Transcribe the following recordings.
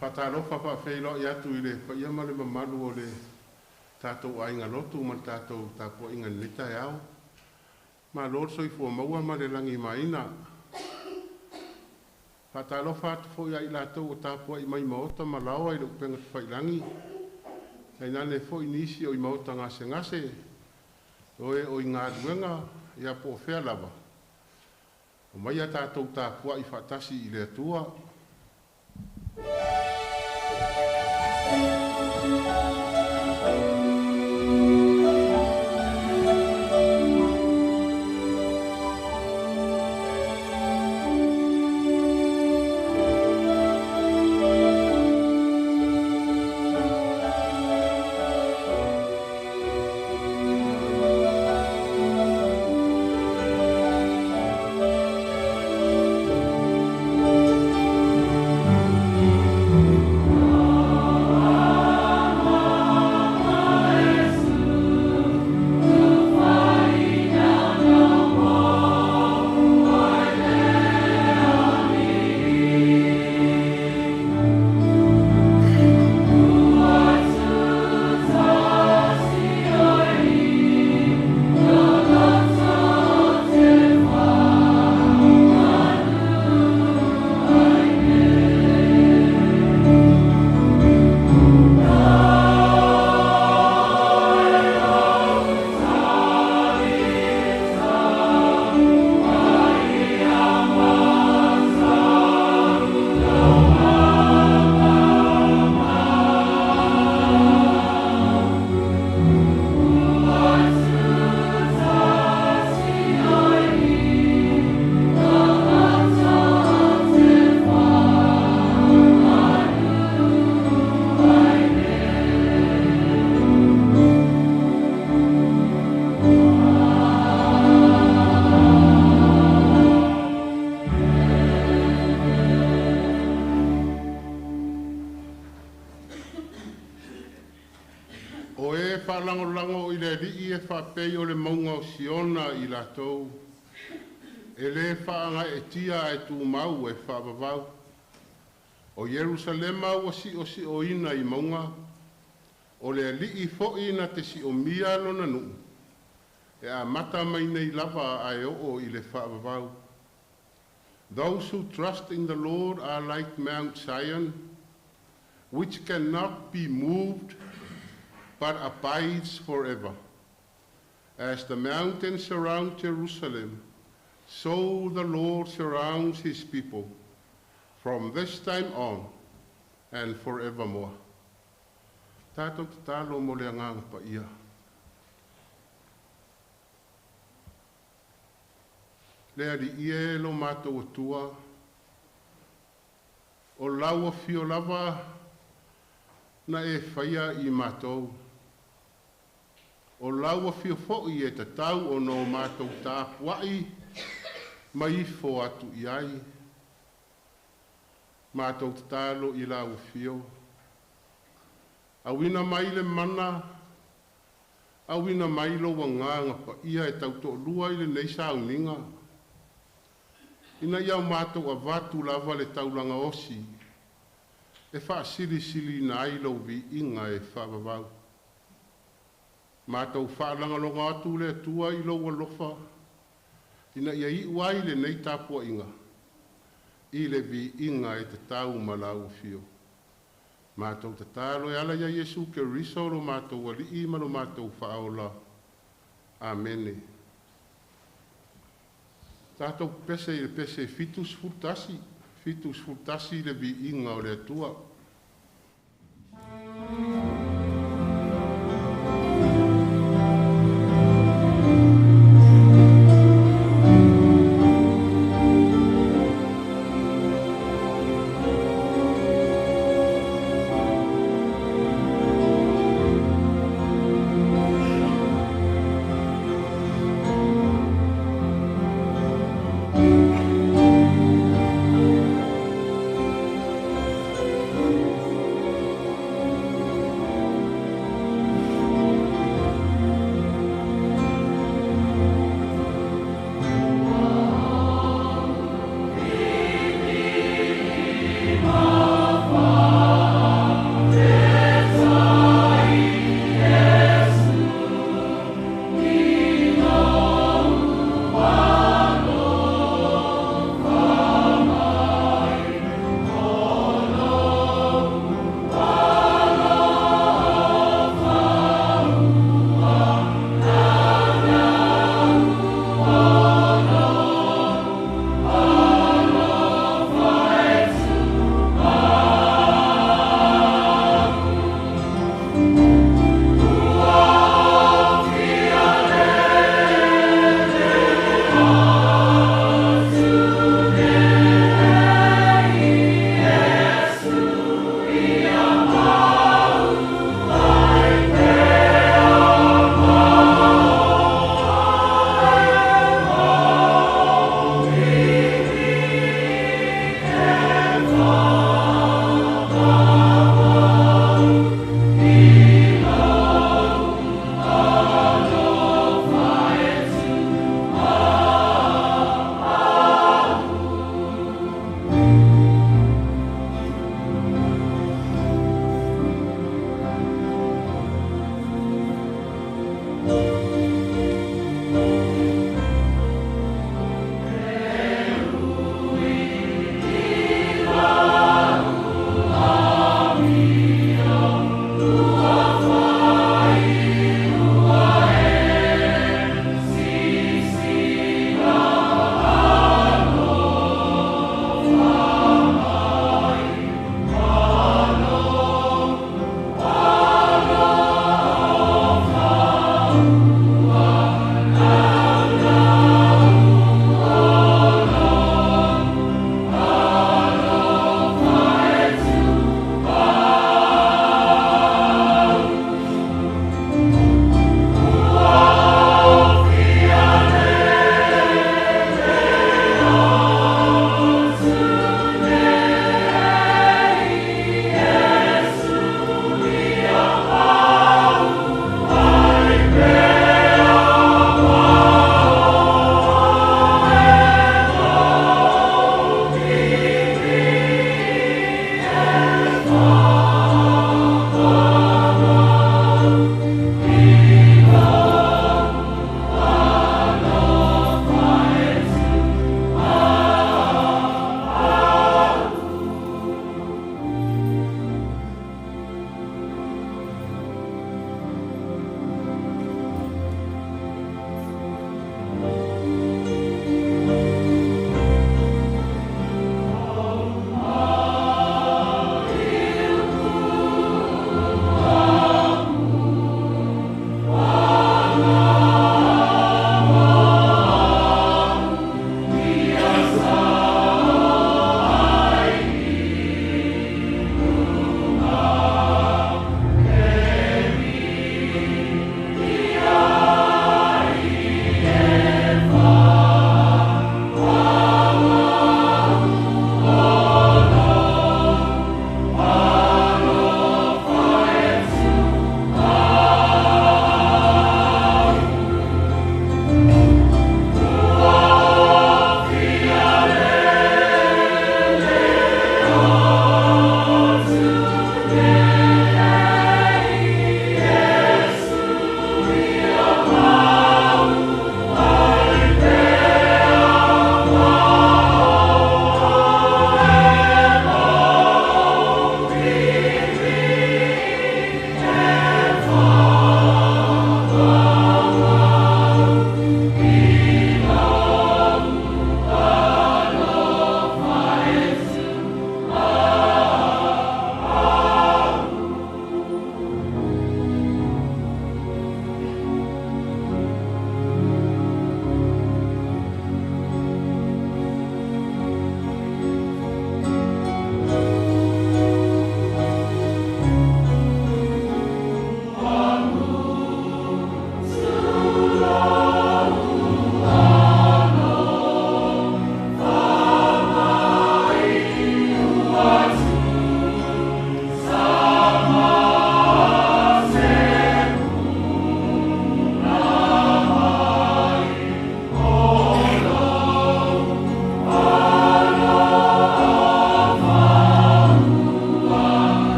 Faatalofa faafeiloai atu i le paia ma le mamalu o le tatou aiga lotu ma le tatou tapuaiga i lenei taeao. Malo le soifua maua ma le lagimaina. Faatalofa atu foi ia i latou o tapuai mai maota ma laoa i le upega tafailagi, tainane foi nisi o i maota gasegase, o e o i galuega, ia po o fea lava, omaia tatou tapuai faatasi i le Atua. O e faalagolago i le Alii e faapei o le mauga o Siona i latou, e le faagaeetia ae tumau e faavavau. O Ierusalema ua siosiona i mauga, o le Alii foi na te siomia lona nuu, e amata mai nei lava ae oo i le faavavau. Those who trust in the Lord are like Mount Zion, which cannot be moved, but abides forever. As the mountains surround Jerusalem, so the Lord surrounds his people from this time on and forevermore. Tatou tatalo mo le agaga paia. Le Alii e lo matou Atua, o lau afio lava na e faia i matou. O lau afio foi e tatau ona o matou tapuai ma ifo atu i ai. Matou tatalo i lau afio. Auina mai le mana, auina mai lou agaga paia e tautoalua i lenei sauniga. Ina ia o matou avatu lava le taulaga osi e faasilisiliina ai lou viiga e faavavau. Matou faalagolago atu le Atua i lou alofa, ina ia iu ai lenei tapuaiga i le viiga e tatau ma lau afio. Matou tatalo e ala ia Iesu Keriso lo matou Alii ma lo matou Faaola. Amene. Tatou pese i le pese 71, 71 le viiga o le Atua. Thank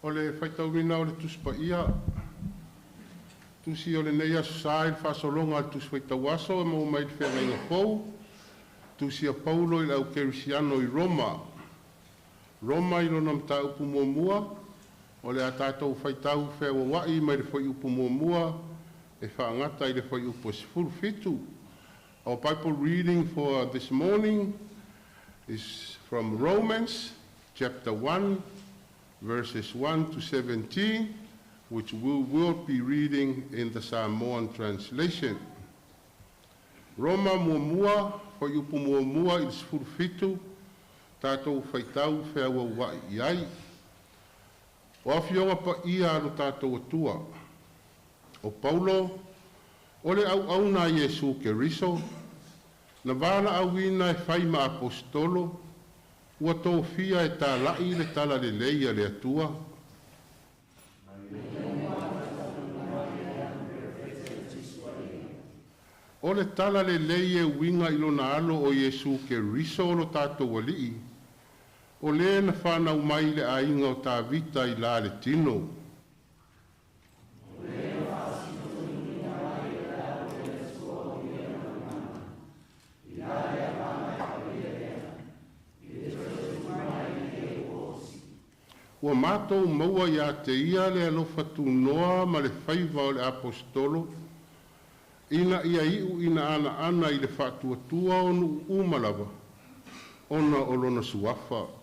O le faitauina o le Tusi Paia, tusi o lenei Aso Sa i le faasologa o le Tusi Faitau Aso e maua mai le Feagaiga Fou, tusi a Paulo i le aukerisiano i Roma. Roma i lona mataupu muamua, o le a tatou faitau feauauai mai le fuaiupu 1 e faagata i le fuaiupu 17. Our Bible reading for this morning is from Romans chapter 1, verses 1 to 17, which we will be reading in the Samoan translation. Roma 1, fuaiupu 1 i le 17, tatou faitau feauauai i ai. O afioga paia a lo tatou Atua, o Paulo, o le auauna a Iesu Keriso, na valaauina e fai ma aposetolo, ua tofia e tala'i le talalelei a le Atua. O le talalelei e uiga i lona alo o Iesu Keriso o lo tatou Alii, o le na fanau mai i le aiga o Tavita i la le tino. Ua matou maua ia te ia le alofa tunoa ma le faiva o le aposetolo, ina ia iu ina anaana i le faatuatua o nuu uma lava, ona o lona suafa.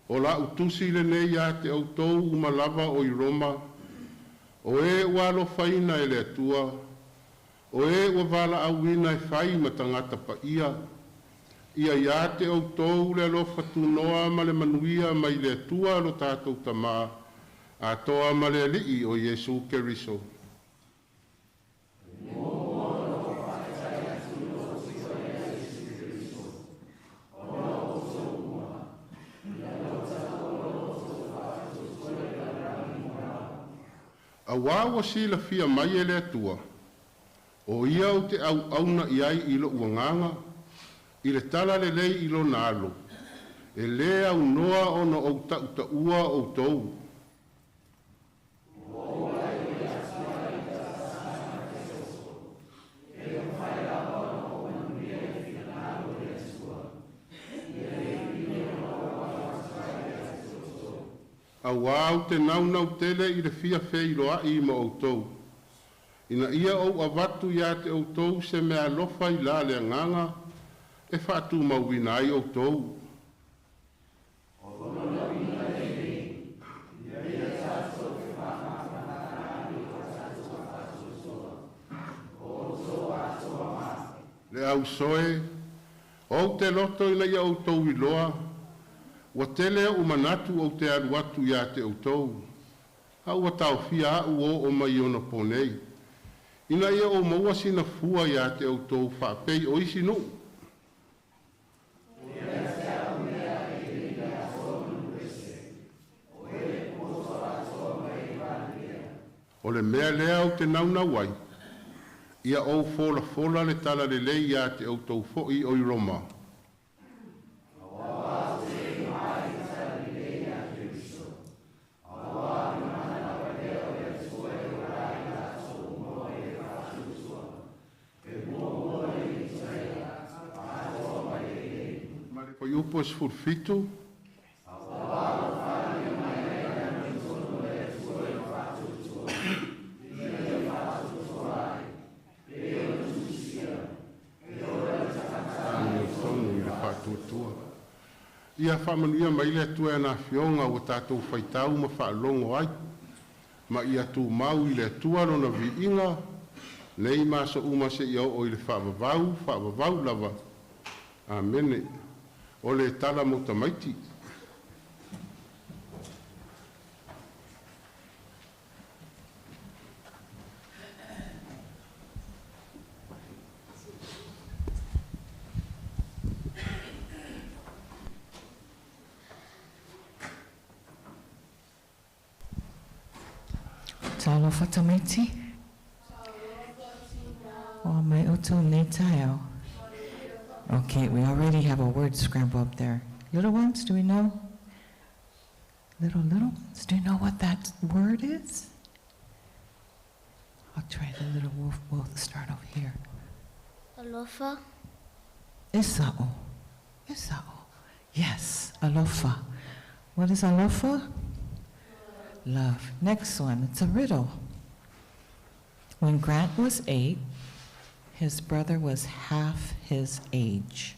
O la'u tusi lenei ia te outou uma lava o i Roma, o e ua alofaina e le Atua, o e ua valaauina e fai ma tagata paia, ia ia te outou le alofa tunoa ma le manuia mai le Atua lo tatou Tamā, atoa ma le Alii o Iesu Keriso. Auā ua silafia mai e le Atua, o ia ou te auauna i ai i lo'u agaga, i le talalelei i lona alo, e lē aunoa ona ou taʻutaʻua outou. Auā ou te naunau tele i le fia feiloai ma outou, ina ia ou avatu iā te outou se meaalofa i la le agaga e faatumauina ai outou. Le ausoe, ou te loto ina ia outou iloa, ua tele o'u manatu ou te alu atu iā te outou, a ua taofia a'u o mai ona ponei, ina ia ou maua sina fua iā te outou faapei o isi nuu. O le mea lea ou te naunau ai, ia ou folafola le talalelei iā te outou fo'i o i Roma. Ma le fuaiupu 17. Amiotonu i le faatuatua. Ia faamanuia mai le Atua e ana afioga ua tatou faitau ma faalogo ai, ma ia tumau i le Atua lona viiga, nei ma aso uma seia oo i le faavavau, faavavau lava. Amene. O le tala mo tamaiti. Talofa tamaiti. O mai outou nei taeao. Okay, we already have a word scramble up there. Little ones, do we know? Little ones, do you know what that word is? I'll try the little wolf. We'll start over here. Alofa. Isao. Isao. Yes, alofa. What is alofa? Love. Next one, it's a riddle. When Grant was 8, his brother was half his age.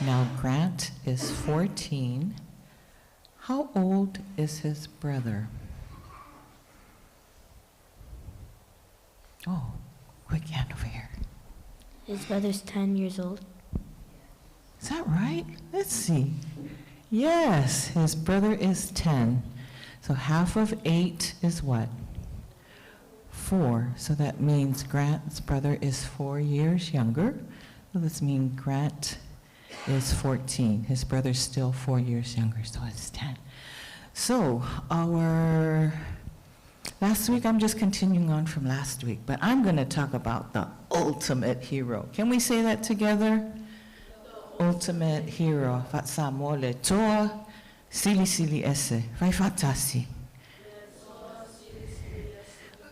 Now Grant is 14. How old is his brother? Oh, quick hand over here. His brother's 10 years old. Is that right? Let's see. Yes, his brother is 10. So half of 8 is what? 4. So that means Grant's brother is 4 years younger. So this means Grant is 14. His brother's still 4 years younger, so it's 10. So our last week, I'm just continuing on from last week, but I'm going to talk about the ultimate hero. Can we say that together? Ultimate hero. Fatsamole toa sili sili ese. Faifatasi.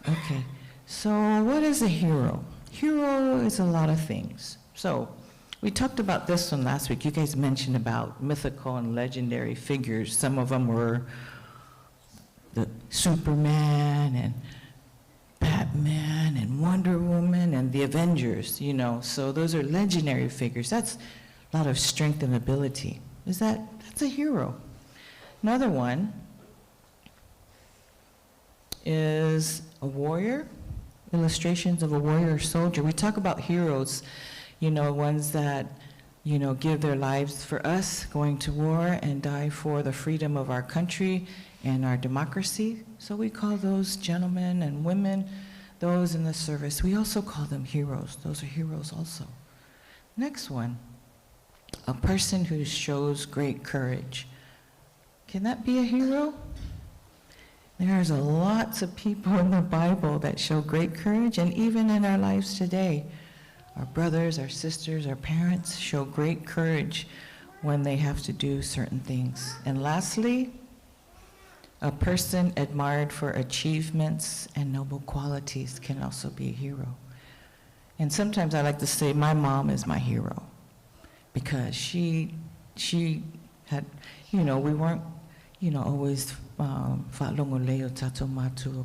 Okay, so what is a hero? Hero is a lot of things. So we talked about this one last week. You guys mentioned about mythical and legendary figures. Some of them were the Superman and Batman and Wonder Woman and the Avengers, you know. So those are legendary figures. That's a lot of strength and ability. That's a hero. Another one is a warrior, illustrations of a warrior soldier. We talk about heroes, you know, ones that, you know, give their lives for us, going to war and die for the freedom of our country and our democracy. So we call those gentlemen and women, those in the service, we also call them heroes. Those are heroes also. Next one, a person who shows great courage. Can that be a hero? There's lots of people in the Bible that show great courage, and even in our lives today, our brothers, our sisters, our parents show great courage when they have to do certain things. And lastly, a person admired for achievements and noble qualities can also be a hero. And sometimes I like to say my mom is my hero, because she had, you know, we weren't, you know, always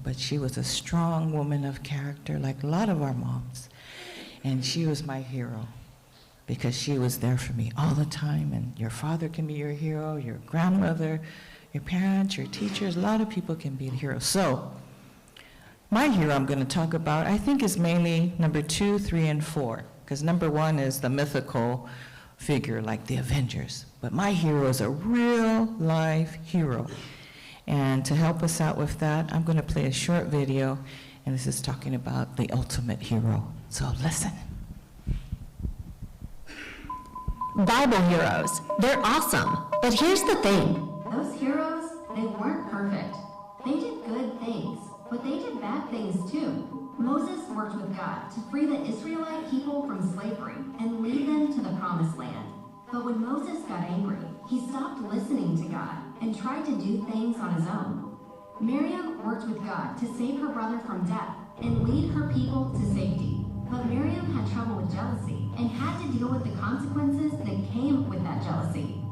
but she was a strong woman of character, like a lot of our moms. And she was my hero because she was there for me all the time. And your father can be your hero, your grandmother, your parents, your teachers. A lot of people can be the hero. So my hero I'm going to talk about, I think, is mainly number 2, 3, and 4, because number 1 is the mythical figure like the Avengers. But my hero is a real life hero. And to help us out with that, I'm going to play a short video, and this is talking about the ultimate hero. So listen. Bible heroes, they're awesome. But here's the thing. Those heroes, they weren't perfect. They did good things, but they did bad things too. Moses worked with God to free the Israelite people from slavery and lead them to the promised land. But when Moses got angry, he stopped listening to God and tried to do things on his own. Miriam worked with God to save her brother from death and lead her people to safety. But Miriam had trouble with jealousy and had to deal with the consequences that came with that jealousy.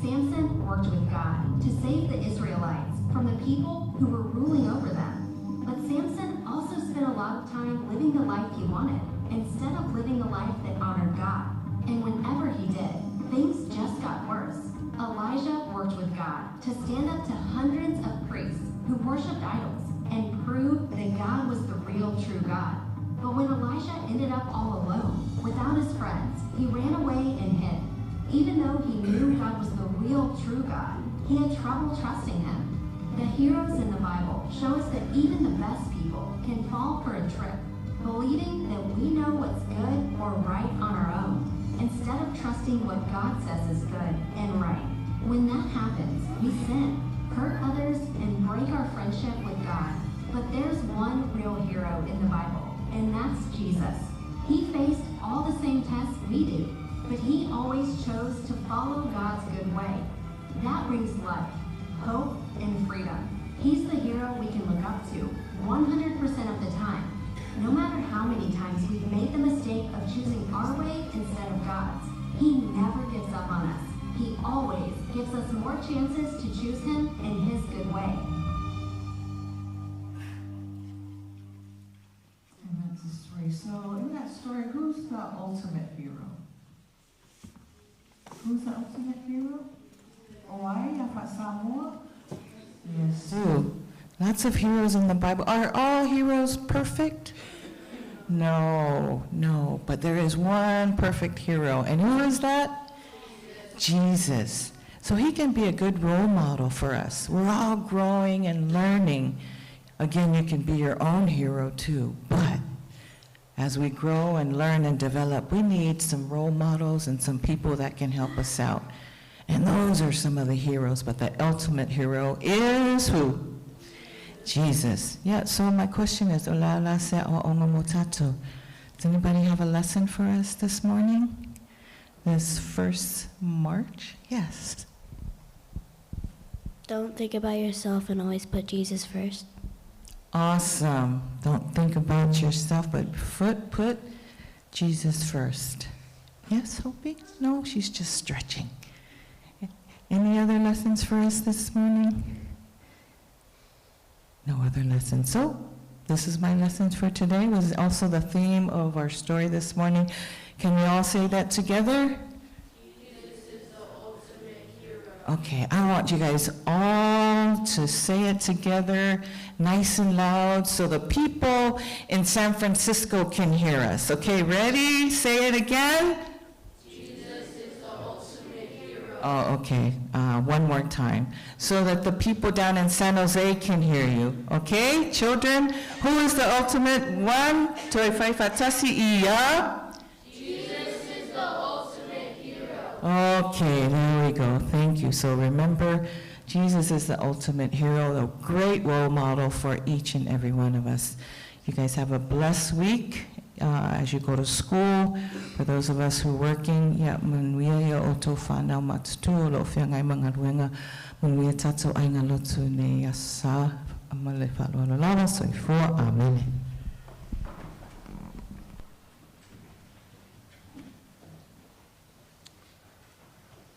Samson worked with God to save the Israelites from the people who were ruling over them. But Samson also spent a lot of time living the life he wanted instead of living a life that honored God. And whenever he did, things just got worse. Elijah worked with God to stand up to hundreds of priests who worshipped idols and prove that God was the real true God. But when Elijah ended up all alone, without his friends, he ran away and hid. Even though he knew God was the real true God, he had trouble trusting him. The heroes in the Bible show us that even the best people can fall for a trick, believing that we know what's good or right on our own, instead of trusting what God says is good and right. When that happens, we sin, hurt others, and break our friendship with God. But there's one real hero in the Bible, and that's Jesus. He faced all the same tests we do. But he always chose to follow God's good way. That brings life, hope, and freedom. He's the hero we can look up to 100% of the time. No matter how many times we've made the mistake of choosing our way instead of God's, he never gives up on us. He always gives us more chances to choose him and his good way. And that's the story. So in that story, who's the ultimate hero? Who's the ultimate hero? Hawaii, Samoa? Yes. Lots of heroes in the Bible. Are all heroes perfect? No, no. But there is one perfect hero. And who is that? Jesus. So he can be a good role model for us. We're all growing and learning. Again, you can be your own hero too. But as we grow and learn and develop, we need some role models and some people that can help us out. And those are some of the heroes, but the ultimate hero is who? Jesus. Yeah, so my question is, Ola la se o ongo mo tatou. Does anybody have a lesson for us this morning? This 1st March? Yes. Don't think about yourself and always put Jesus first. Awesome. Don't think about yourself, but put Jesus first. Yes, Hopi? No, she's just stretching. Any other lessons for us this morning? No other lessons. So, this is my lessons for today. Was also the theme of our story this morning. Can we all say that together? Jesus is the ultimate hero. Okay, I want you guys all to say it together, nice and loud, so the people in San Francisco can hear us. Okay, ready? Say it again. Jesus is the ultimate hero. Oh, okay. One more time. So that the people down in San Jose can hear you. Okay, children? Who is the ultimate? One, toi fai fatasi ia. Jesus is the ultimate hero. Okay, there we go. Thank you. So remember, Jesus is the ultimate hero, the great role model for each and every one of us. You guys have a blessed week as you go to school. For those of us who are working, ya manuia ia o tō whānau matutu o lo whiangai mga ruenga, manuia tātou ai ngā lotu nei asa, amale whaloalo lava, soifua, amene.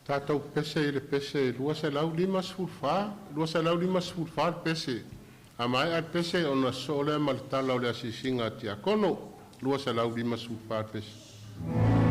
Tātou pese i le pese 254, 254 le pese. A mai a le pese ona so le ma le tala o le asisinga a tiakono, 254 le pese. Thank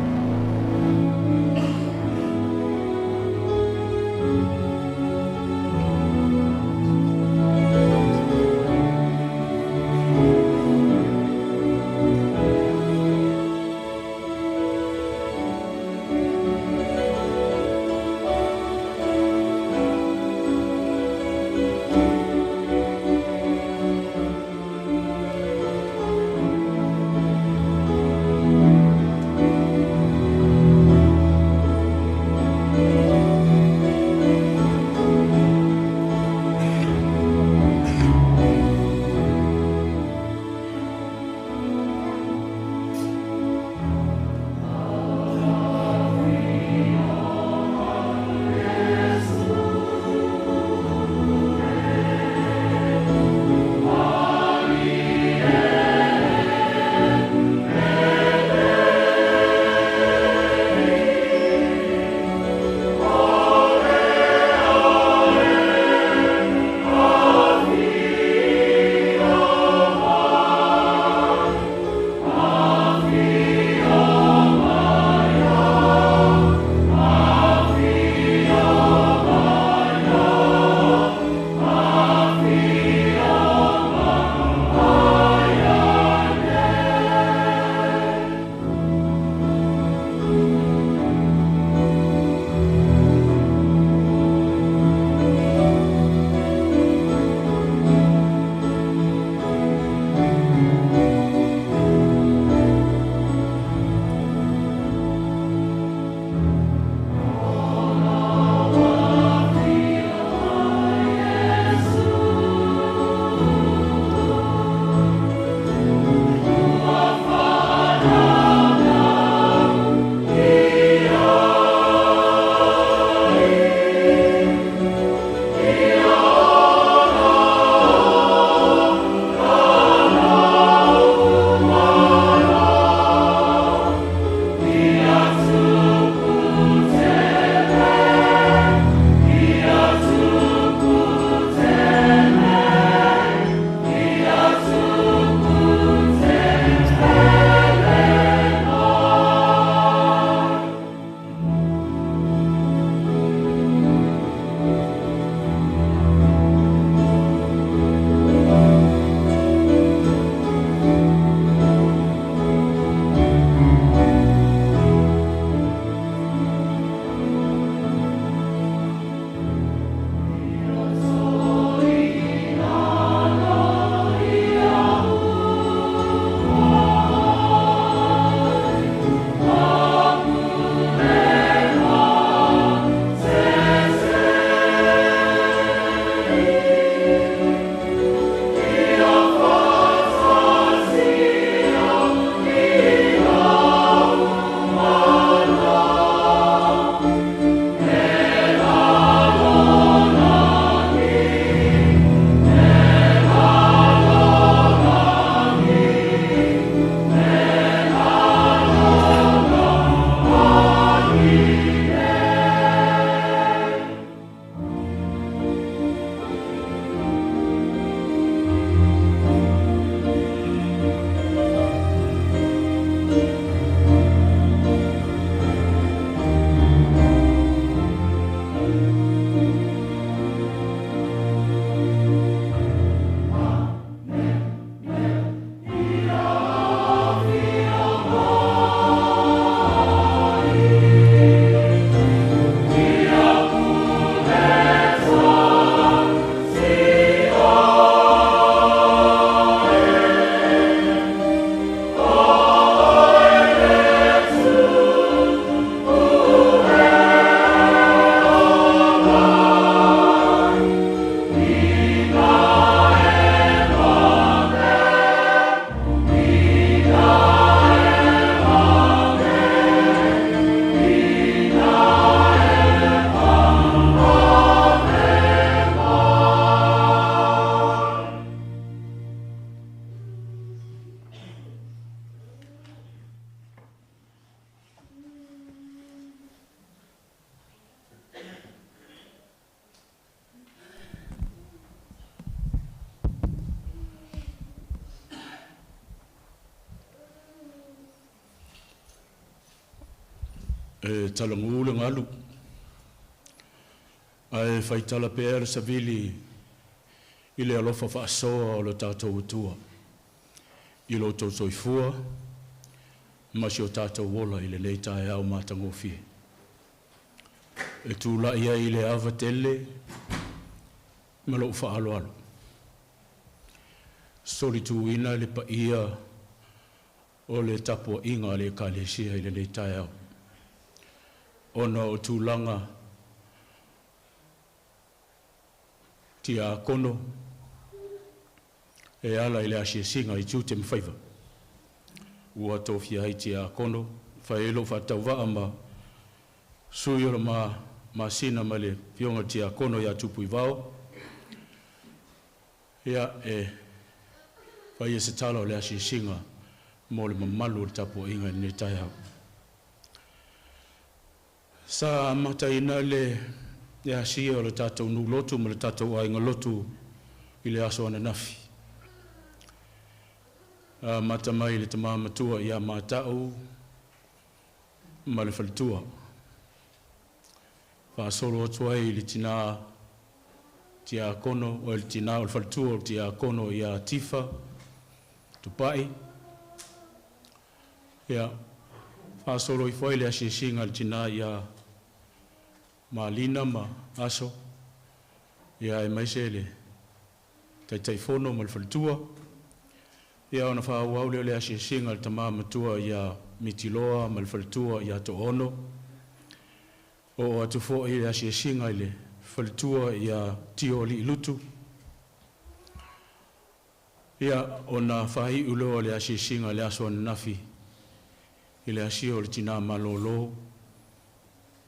E talagū le galu, ae faitala pea le savili i le alofa faasoa o le tatou Atua i lo outou soifua ma si o tatou ola i lenei taeao matagofie. E tulai ai i le ava tele ma lou faaaloalo, solituina le paia o le tapuaiga a le Ekalesia i lenei taeao, ona o tulaga tiakono e ala i le asiasiga i tiute ma faiva ua tofia ai tiakono, fai ai lou faatauvaa ma sui o le masina ma le afioga i le tiakono ia Tupuivao, ia e faia se tala o le asiasiga mo le mamalu o le tapuaiga i lenei taeao. Sa amataina le asia o le tatou nuu lotu ma le tatou aiga lotu i le aso ananafi. Amata mai i le tama matua ia Mata'u ma le faletua, faasolo atu ai i le tina tiakono, o le tina o le faletua o le tiakono ia Tifa Tupai, ia faasolo ifo ai le asiasiga a le tina ia Malina ma Aso, ia aemaise le Taitaifono ma le faletua, ia ona faaauau lea o le asiasiga a le tama matua ia Mitiloa ma le faletua ia Toono, oo atu foi le asiasiga i le faletua ia Tio Aliilutu, ia ona faaiu lea o le asiasiga i le aso ananafi i le asia o le tina malolo,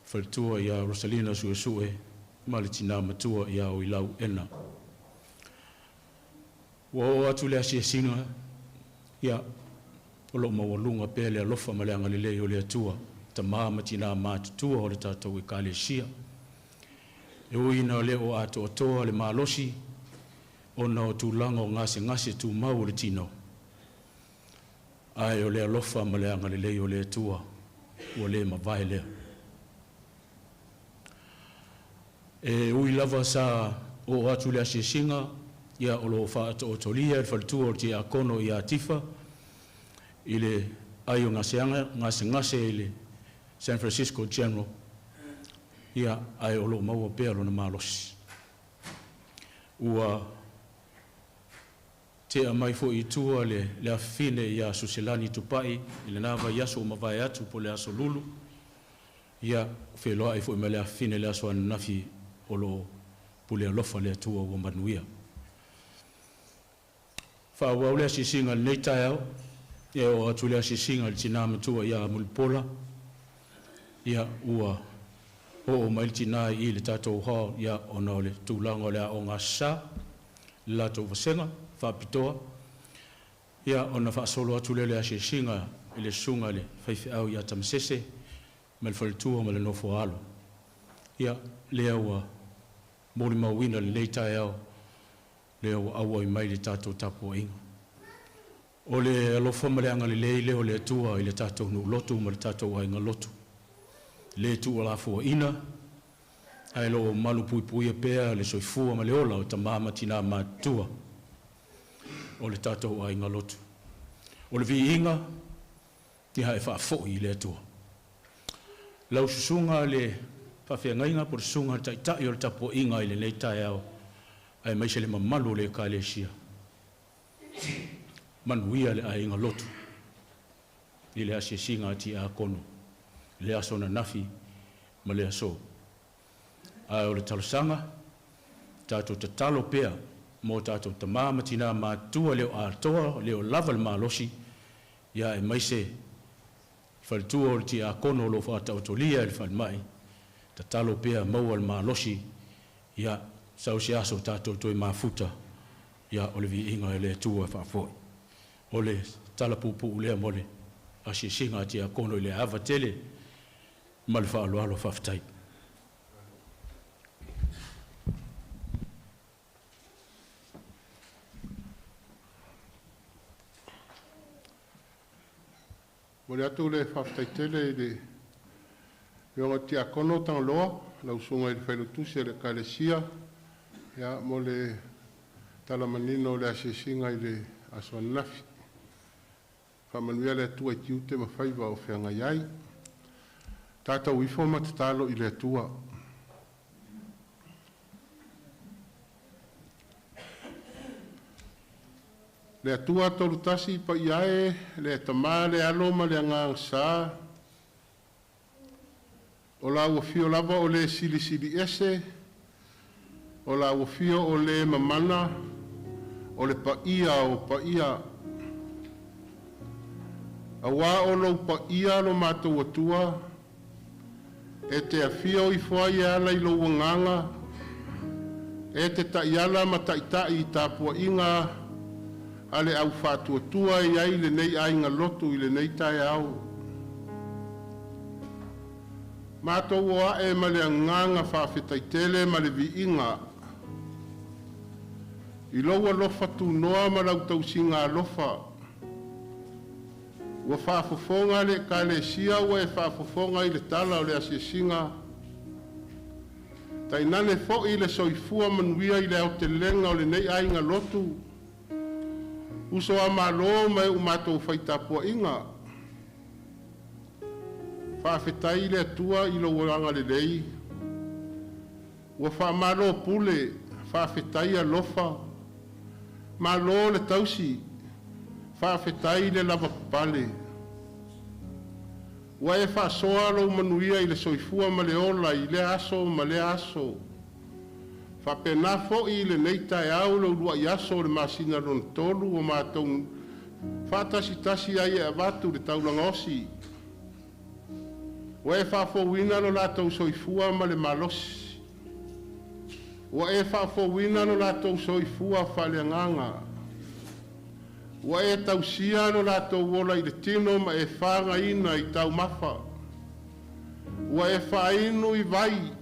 faletua ia Rosalina Suesue ma le tina matua ia Oilau Ena. Ua oo atu le asiasiga, ia o lo o maualuga pea le alofa ma le agalelei o le Atua, tama ma tina matutua o le tatou Ekalesia. E ui ina le o atoatoa le malosi ona o tulaga o gasegase tumau o le tino, ae o le alofa ma le agalelei o le Atua ua le mavae lea. E ui lava sa oo atu le asiasiga, ia o lo o faataotolia le faletua o le tiakono ia Tifa i le ai o gasegase i le San Francisco General, ia ae o lo o maua pea lona malosi. Ua tea mai foi i tua le afafine ia Suselani Tupai i lena vaiaso ua mavae atu po o le aso Lulu, ia feloai foi ma le afafine i le aso ananafi, o lo o pule alofa le Atua ua manuia. Faaauau le asiasiga i lenei taeao, e oo atu le asiasiga i le tina matua ia Mulipola, ia ua oo mai le tina i le tatou hall, ia ona o le tulaga o le aoga Aso Sa, le latou vasega faapitoa, ia ona faasolo atu lea o le asiasiga i le susuga i le faifeau ia Tamasese ma le faletua ma le nofo a alo. Ia lea ua molimauina lenei taeao, lea ua auai mai le tatou tapuaiga. O le alofa ma le agalelei lea o le Atua i le tatou nuu lotu ma le tatou aiga lotu. Le tuulafoaiina, ae lo o malu puipuia pea le soifua ma le ola o tama ma tina matutua o le tatou aiga lotu. O le viiga, ia e faafoi i le Atua. Lau susuga le faafeagaiga po o le susuga i le taitai o le tapuaiga i lenei taeao, aemaise le mamalu o le Ekalesia, manuia le aiga lotu i le asiasiga a tiakono, le aso ananafi ma le aso. Ae o le talosaga, tatou tatalo pea mo tatou tama ma tina matutua le o atoa, le o lava le malosi, ia aemaise faletua o le tiakono o lo o faataotolia i le falemai, tatalo pea maua le malosi, ia sau se aso tatou toe mafuta, ia o le viiga e le Atua e faafoi. O le tala puupuu lea mo le asiasiga a tiakono i le ava tele ma le faaaloalo. Faafetai. Momoli atu le faafetai tele i le Afioga i le Tiakono Tagaloa, lau Susuga i le Failautusi o le Ekalesia, ia, mo le tala manino o le asiasiga i le aso ananafi. Faamanuia le Atua i tiute ma faiva o feagai ai. Tatou ifo ma tatalo i le Atua. Le Atua Tolutasi Paia e, le Tama, le Alo ma le Agaga Sa, o lau Afio lava o le Silisili Ese, o lau Afio o le Mamana, o le Paia o paia, aua o lou paia lo matou Atua, e te afio ifo ai e ala i lou Agaga e te taiala ma taitai i tapuaiga a le au faatuatua e i ai lenei aiga lotu i lenei taeao. Matou o a'e ma le agaga faafetai tele ma le viiga i lou alofa tunoa ma lau tausiga alofa ua faafofoga le Ekalesia ua e faafofoga i le tala o le asiasiga, tainane foi le soifua manuia i le aotelega o lenei aiga lotu, uso a Malo ma e ua matou fai tapuaiga. Faafetai i le Atua i lou agalelei ua faamalo pule, faafetai alofa, malo le tausi, faafetai le lavapapale. Ua e faasoa lou manuia i le soifua ma le ola i lea aso ma lea aso. Faapena foi i lenei taeao i le uluai aso o le masina lona tolu ua matou faatasitasi ai e avatu le taulaga osi. Ua e faafouina lo latou soifua ma le malosi. Ua e faafouina lo latou soifua faaleagaga. Ua e tausia lo latou ola i le tino ma e fagaina i taumafa. Ua e faainu i vai.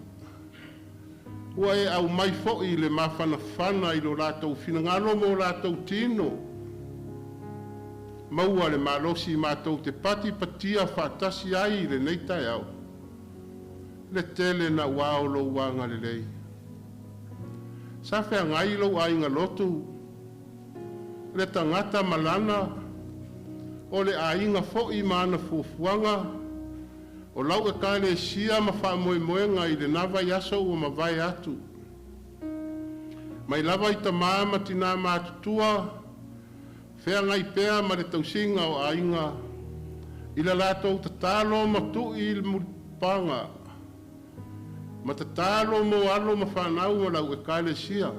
Ua e aumai foi le mafanafana i lo latou finagalo ma o latou tino. Maua le malosi matou te patipatia faatasi ai i lenei taeao, le tele naua o lou agalelei. Sa feagai lou aiga lotu, le tagata ma lana, o le aiga foi ma ana fuafuaga, o lau ekalesia ma faamoemoega i lena vaiaso ua mavae atu. Mai lava i tamā ma tinā matutua, feagai pea ma le tausiga o aiga, i la latou tatalo ma tui i le mulipapaga, ma tatalo mo alo ma fanau a lau Ekalesia.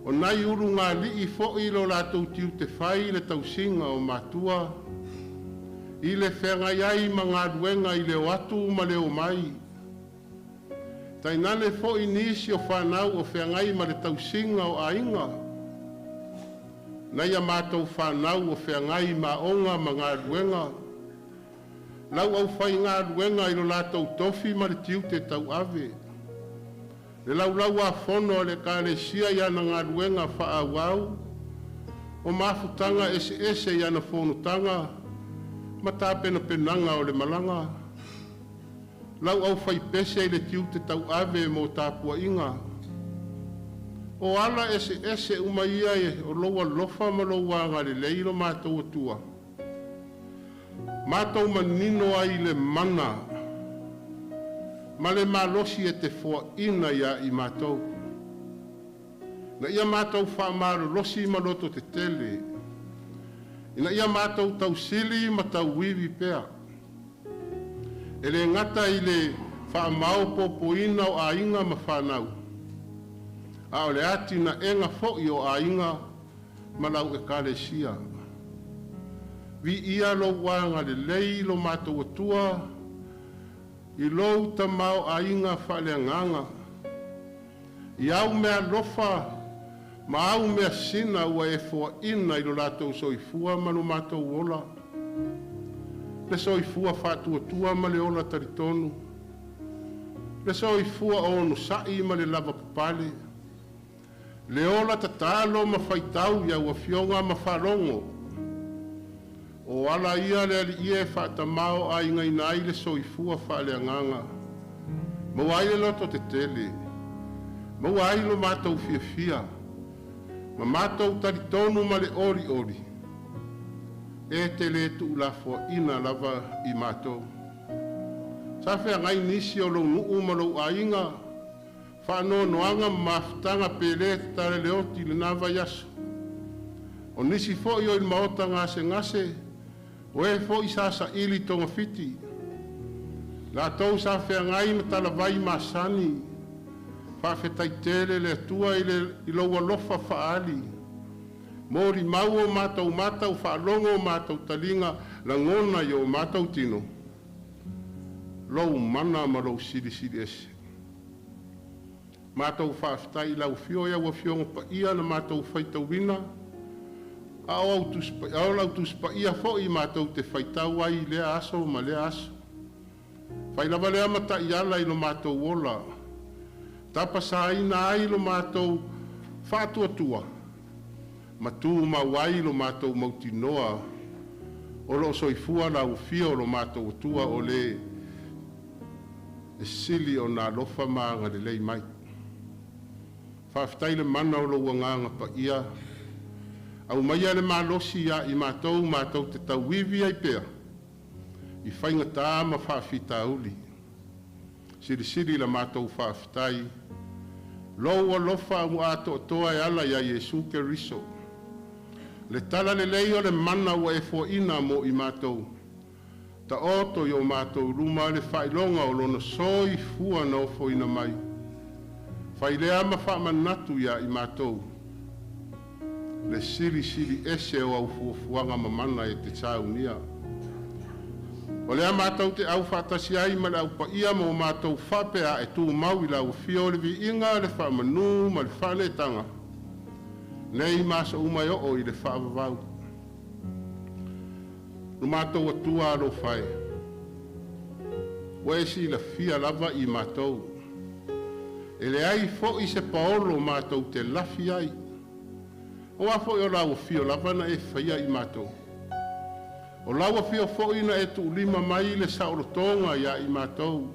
O nai ulugalii foi lo latou tiute fai i le tausiga o matua, i le feagai ai ma galuega i le o atu ma le omai. Tainane foi nisi o fanau o feagai ma le tausiga o aiga, nai a matou fanau o feagai ma aoga ma galuega, lau aufaigaluega i lo latou tofi ma le tiute tauave, le Laulau-a-Fono a le Ekalesia i ana galuega faaauau, o mafutaga eseese i ana fonotaga ma tapenapenaga o le malaga, lau aufaipese i le tiute tauave mo tapuaiga. O ala eseese uma ia o lou alofa ma lou agalelei lo matou Atua, matou manino ai i le mana ma le malosi e te foaina ia i matou. Na ia matou faamalolosi ma loto tetele, ina ia matou tausili ma tauivi pea. E le gata i le faamaopoopoina o aiga ma fanau, a o le atinaega foi o aiga ma lau Ekalesia. Viia lou agalelei lo matou Atua i lou tamaoaiga faaleagaga, i au meaalofa ma au measina ua e foaina i lo latou soifua ma lo matou ola, le soifua faatuatua ma le ola talitonu, le soifua onosai ma le lavapapale, le ola tatalo ma faitau i au afioga ma faalogo. O O ala ia le Alii e faatamāo'aigaina ai le soifua faaleagaga, maua ai le loto tetele, maua ai lo matou fiafia, ma matou talitonu ma le olioli, e te lē tuulafoaina lava i matou. Sa feagai nisi o lou nuu ma lou aiga, faanoanoaga ma mafutaga pe lē tatala le oti i lena vaiaso. O nisi foi o i le maota gasegase, o e foi sa saili togafiti, latou sa feagai ma talavai masani, faafetai tele le Atua i lou alofa faaali. Molimau o matou mata, ua faalogo o matou taliga, lagona i o matou tino, lou mana ma lou silisili ese. Matou faafetai i lau afio i au afioga paia na matou faitauina, a o lau Tusi Paia foi matou te faitau ai i lea aso ma lea aso. Fai lava lea ma taiala i lo matou ola, tapasaina ai lo matou faatuatua, ma tumau ai lo matou mautinoa o loo soifua lau afio o lo matou Atua o le e sili ona alofa ma agalelei mai. Faafetai le mana o lou Agaga Paia, aumaia le malosi ia i matou matou te tauivi ai pea i faigata ma faafitauli. Silisili la matou faafetai, lou alofa ua atoatoa e ala ia Iesu Keriso. Le tala lelei o le mana ua e foaina mo i matou, taoto i o matou luma le faailoga o lona soifua na ofoina mai. Fai lea ma faamanatu ia i matou, le silisili ese o au fuafuaga mamana e te saunia. O lea matou te aufaatasi ai ma le au paia ma o matou faapea e tumau i lau afio le viiga, le faamanū ma le faaneetaga, nei ma aso uma e oo i le faavavau. Lo matou Atua alofa e, ua e silafia lava i matou. E leai foi se paolo matou te lafi ai. Auā foi o lau afio lava na e faia i matou. O lau afio foi na e tuulima mai le saolotoga ia i matou.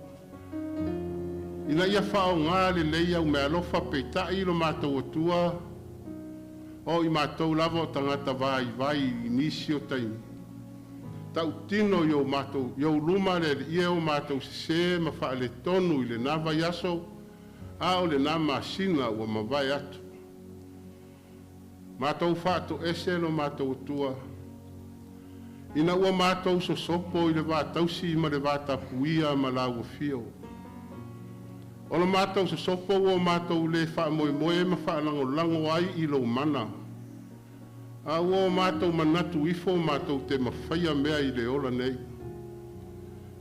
Ina ia faaaogā lelei au meaalofa peitai lo matou Atua, o i matou lava o tagata vaivai i nisi o taimi. Tautino i o matou, i ou luma le Alii e o matou sesē ma faaletonu i lena vaiaso, a o lena masina ua mavae atu. Matou faatoese lo matou Atua, ina ua matou sosopo i le vatausi ma le vatapuia ma lau afio. O lo matou sosopo ua o matou le faamoemoe ma faalagolago ai i lou mana, a ua o matou manatu ifo matou te mafaia mea i le ola nei.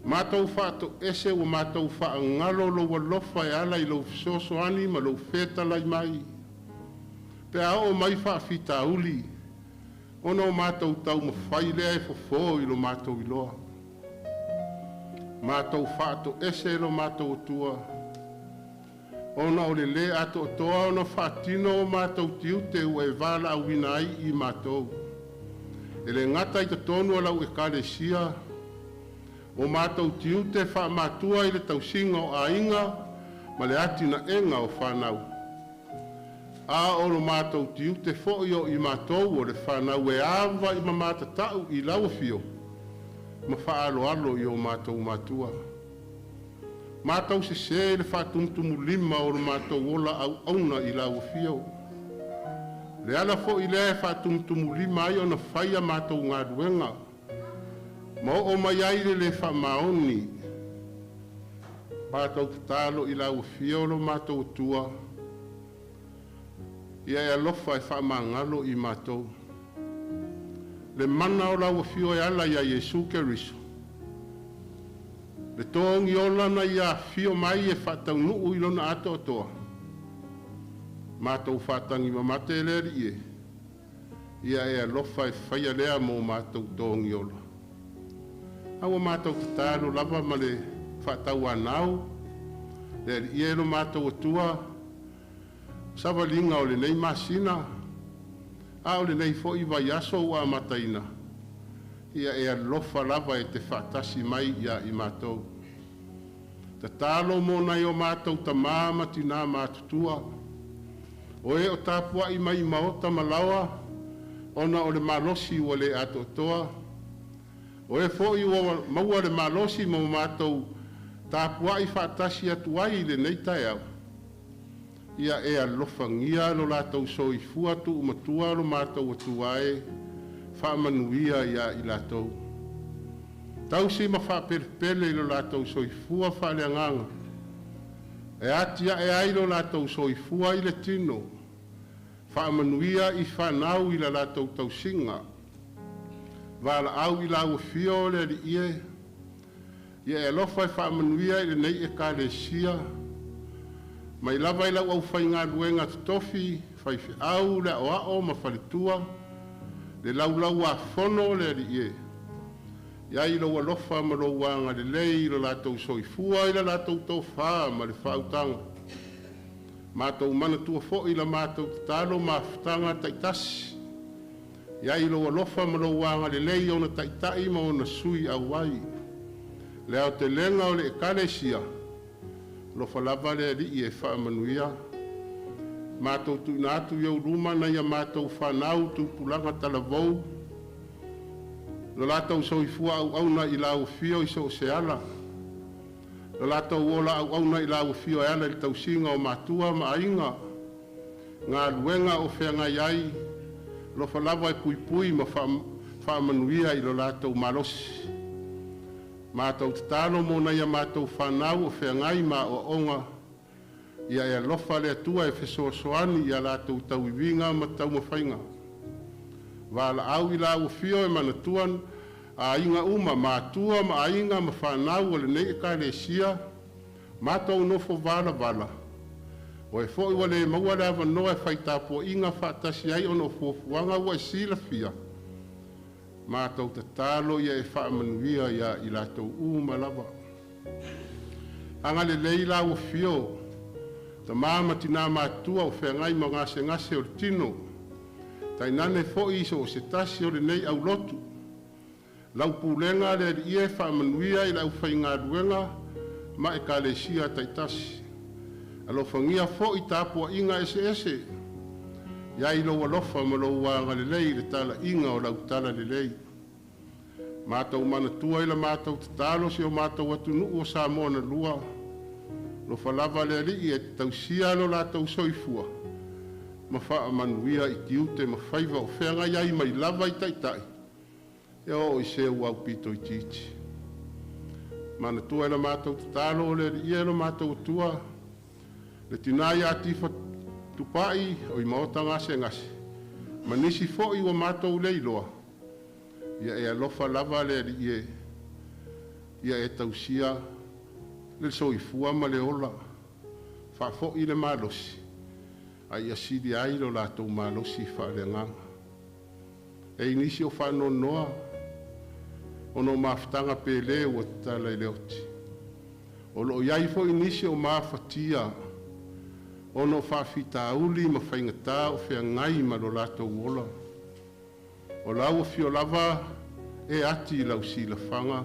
Matou faatoese ua matou faagalo lou alofa e ala i lou fesoasoani ma lou fetalai mai. Pe a oo mai faafitauli, ona o matou taumafai lea e fofo i lo matou iloa. Matou faatoese lo matou Atua, ona o le lē atoatoa ona faatino o matou tiute ua e valaauina ai i matou. E le gata i totonu o lau ekalesia, o matou tiute faamatua i le tausiga o aiga ma le atinaega o fanau. A o lo matou tiute foi o i matou o le fanau e ava i matatau i lau afio ma faaaloalo i o matou matua. Matou sesē i le faatumutumulima o lo matou ola auauna i lau afio. Le ala foi lea e faatumutumulima ai ona fai a matou galuega, ma oo mai ai le le faamaoni. Matou tatalo i lau afio lo matou Atua, ia e alofa e faamagalo i matou. Le mana o lau afio e ala ia Iesu Keriso, le togi ola na ia afio mai e faataunuu i lona atoatoa, matou faatagi mamate le Alii e, ia e alofa e faia lea mo matou togi ola. A ua matou tatalo lava ma le faatauanau, le Alii e lo matou Atua, savaliga o lenei masina, a o lenei foi vaiaso ua amataina. Ia e alofa lava e te faatasi mai ia i matou. Tatalo mo nai o matou tamā ma tinā matutua, o e o tapuai mai i maota ma laoa, ona o le malosi ua le atoatoa, o e foi ua maua le malosi ma ua matou tapuai faatasi atu ai i lenei taeao, ia e alofagia lo latou soifua tuumatua lo matou Atua e, faamanuia ia i latou. Tausi ma faapelepele i lo latou soifua faaleagaga, e atiae ai lo latou soifua i le tino, faamanuia i fanau i la latou tausiga, valaau i lau afio le Alii e, ia e alofa e faamanuia i lenei Ekalesia, mai lava i lau aufaigaluega totofi, faifeau, le aoao ma faletua, le laulau-a-fono le Alii e. I ai lou alofa ma lou agalelei i lo latou soifua i la latou tofa ma le faautaga. Matou manatua foi la matou tatalo ma mafutaga taitasi. I ai lou alofa ma lou agalelei i ona taitai ma ona sui auai. Le aotelega o le Ekalesia, alofa lava le Alii e faamanuia. Matou tuuina atu i ou luma nai a matou fanau tupulaga talavou, lo latou soifua auauna i lau afio i so o se ala, lo latou ola auauna i lau afio e ala i le tausiga o matua ma aiga, galuega o feagai ai, alofa lava e puipui ma faamanuia i lo latou malosi. Matou tatalo mo nai a matou fanau o feagai ma aoaoga, ia e alofa le Atua e fesoasoani i a latou tauiviga ma taumafaiga. Valaau i lau afio e manatua aiga uma, matua ma aiga ma fanau o lenei Ekalesia, matou nofo valavala, o e foi ua le maua le avanoa e fai tapuaiga faatasi ai ona o fuafuaga ua e silafia, matou tatalo ia e faamanuia ia i latou uma lava. Agalelei lau afio, tamā ma tinā matutua o feagai ma gasegase o le tino, tainane foi so o se tasi o lenei aulotu. Lau pulega le Alii e faamanuia i le aufaigaluega ma ekalesia taitasi. Alofagia foi tapuaiga eseese, i ai lou alofa ma lou agalelei i le talaiga o lau talalelei. Matou manatua i la matou tatalo si o matou atunuu o Samoa na lua, alofa lava le Alii e te tausia lo latou soifua ma faamanuia i tiute ma faiva o feagai ai mai lava i taitai e oo i se ua aupito itiiti. Manatua i la matou tatalo le Alii e lo matou Atua, le tina ia Tifa Tupai o i maota gasegase, ma nisi foi ua matou le iloa, ia e alofa lava le Alii e, ia e tausia le soifua ma le ola, faafoi le malosi, a ia sili ai lo latou malosi faaleagaga. E i nisi o faanoanoa, ona o mafutaga pele ua tatala i le oti. O lo o i ai foi nisi o mafatia ona o faafitauli ma faigata o feagai ma lo latou ola. O lau afio lava e ati i lau silafaga,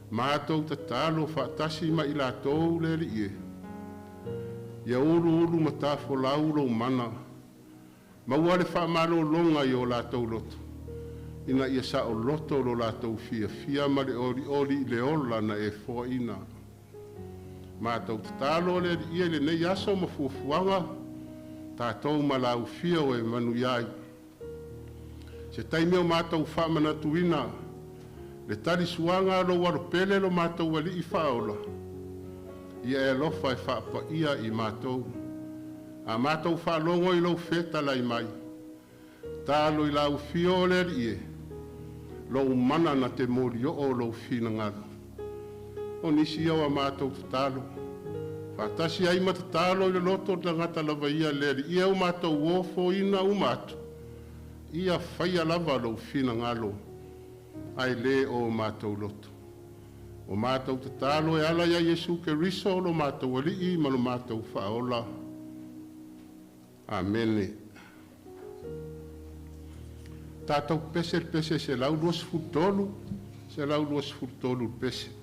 matou tatalo faatasi ma i latou le Alii e. Ia uluulu matafolau lou mana, maua le faamalologa i o latou loto, ina ia saoloto lo latou fiafia ma le olioli i le ola na e foaina. Matou tatalo le Alii i lenei aso ma fuafuaga, tatou ma lau afio e manuia ai. Se taimi o matou faamanatuina le talisuaga a lou alopele lo matou Alii faaola, ia e alofa e faapaia i matou. A matou faalogo i lou fetalai mai, talo i lau afio le Alii e, lou mana na te molioo lou finagalo. O nisi ia o a matou tatalo, faatasi ai ma tatalo i le loto tagata lava ia le Alii e o matou ofoina uma atu, ia faia lava lou finagalo, ae le o matou loto. O matou tatalo e ala ia Iesu Keriso lo matou Alii ma lo matou Faaola. Amene. tatou pese le pese e 123, 123 le pese.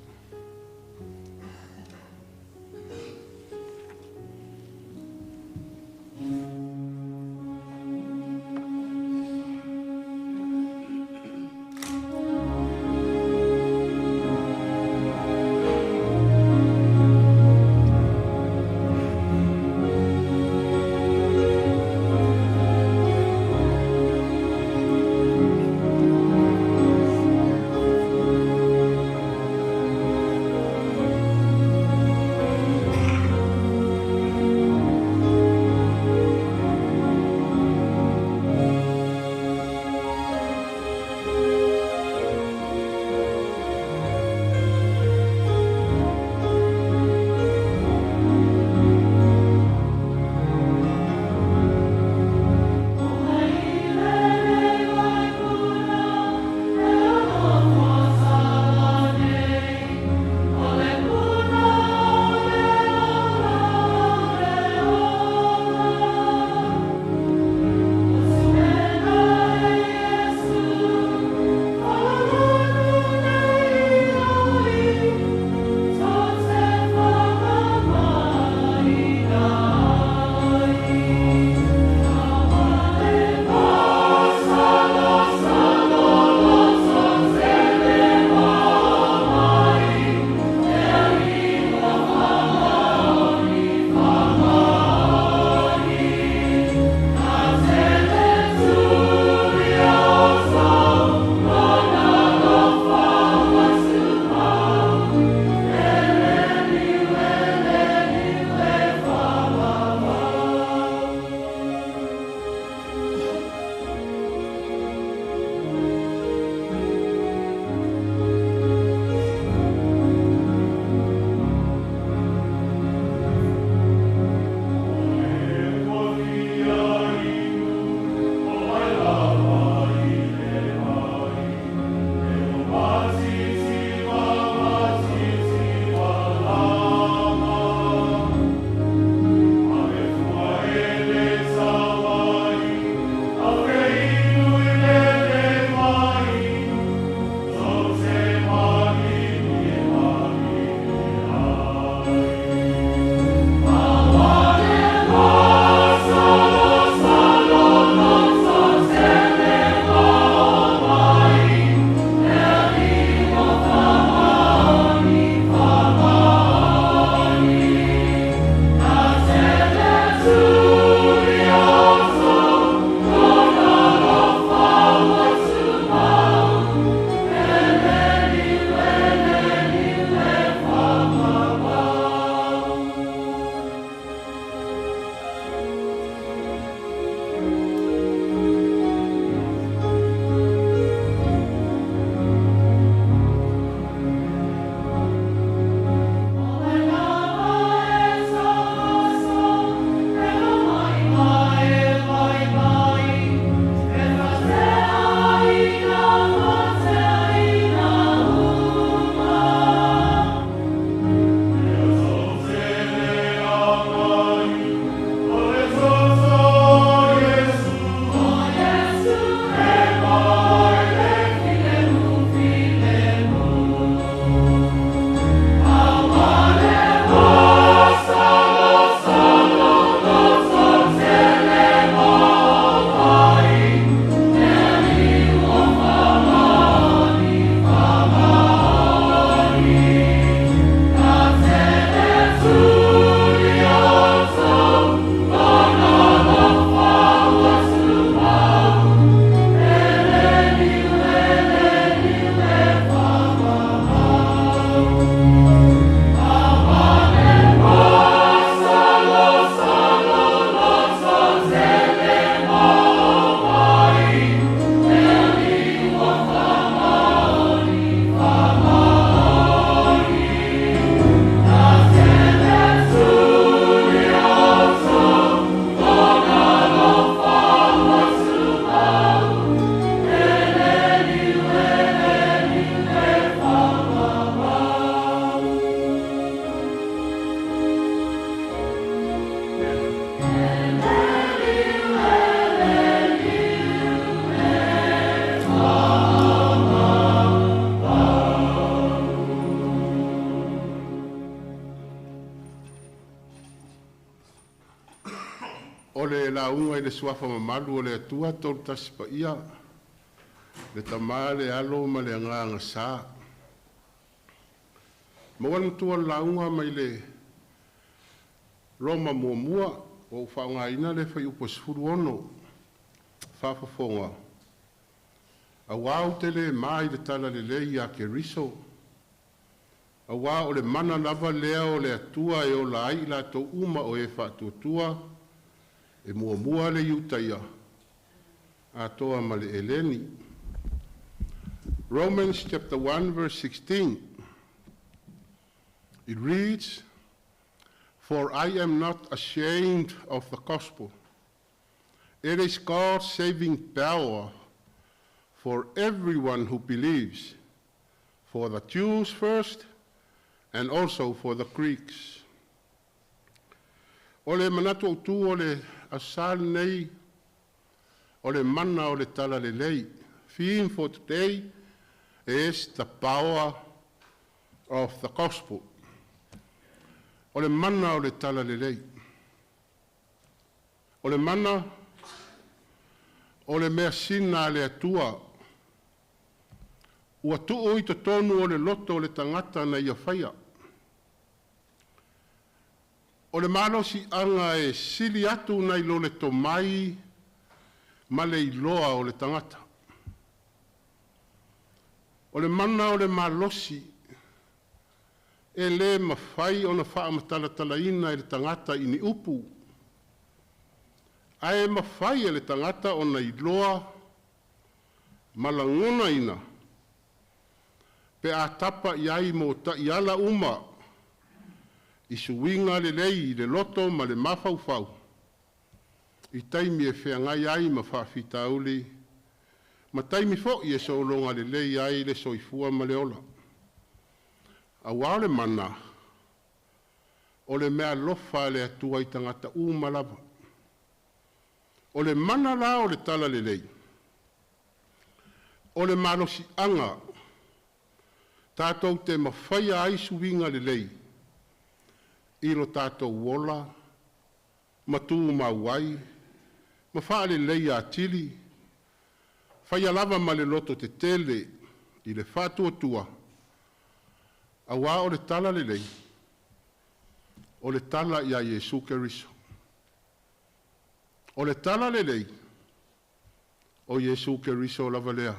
O le lauga i le suafa mamalu o le Atua Tolu Tasi Paia, le Tama le Alo ma le Agaga Sa. Maua le matua o le lauga mai le Roma muamua, ua ou faaaogaina le fuaiupu e 16, faafofoga, auā ou te le ma i le talalelei ia Keriso, auā o le mana lava lea o le Atua e ola ai i latou uma o e faatuatua, e muamua le Iutaia, atoa ma le Eleni. Romans chapter 1 verse 16. It reads, "For I am not ashamed of the gospel. It is God's saving power for everyone who believes, for the Jews first and also for the Greeks." O le manatu autu o le Aso Sa lenei, o le mana o le talalelei. Theme for today is the power of the gospel. O le mana o le talalelei. O le mana o le measina a le Atua. Ua tuu i totonu o le loto o le tagata na ia faia. O le malosiaga e sili atu nai lo le tomai ma le iloa o le tagata. O le mana o le malosi e le mafai ona faamatalatalaina e le tagata i ni upu, ae mafai e le tagata ona iloa ma lagonaina pe a tapa i ai mo taiala uma i suiga lelei i le loto ma le mafaufau i taimi e feagai ai ma faafitauli ma taimi foi e sologa lelei ai le soifua ma le ola. Auā o le mana, o le meaalofa a le Atua i tagata uma lava. O le mana la o le talalelei, o le malosiaga tatou te mafaia ai suiga lelei i lo tatou ola ma tumau ai ma faaleleia atili, faia lava ma le lototetele i le faatuatua, auā o le talalelei, o le tala ia Iesu Keriso. O le talalelei, o Iesu Keriso lava lea.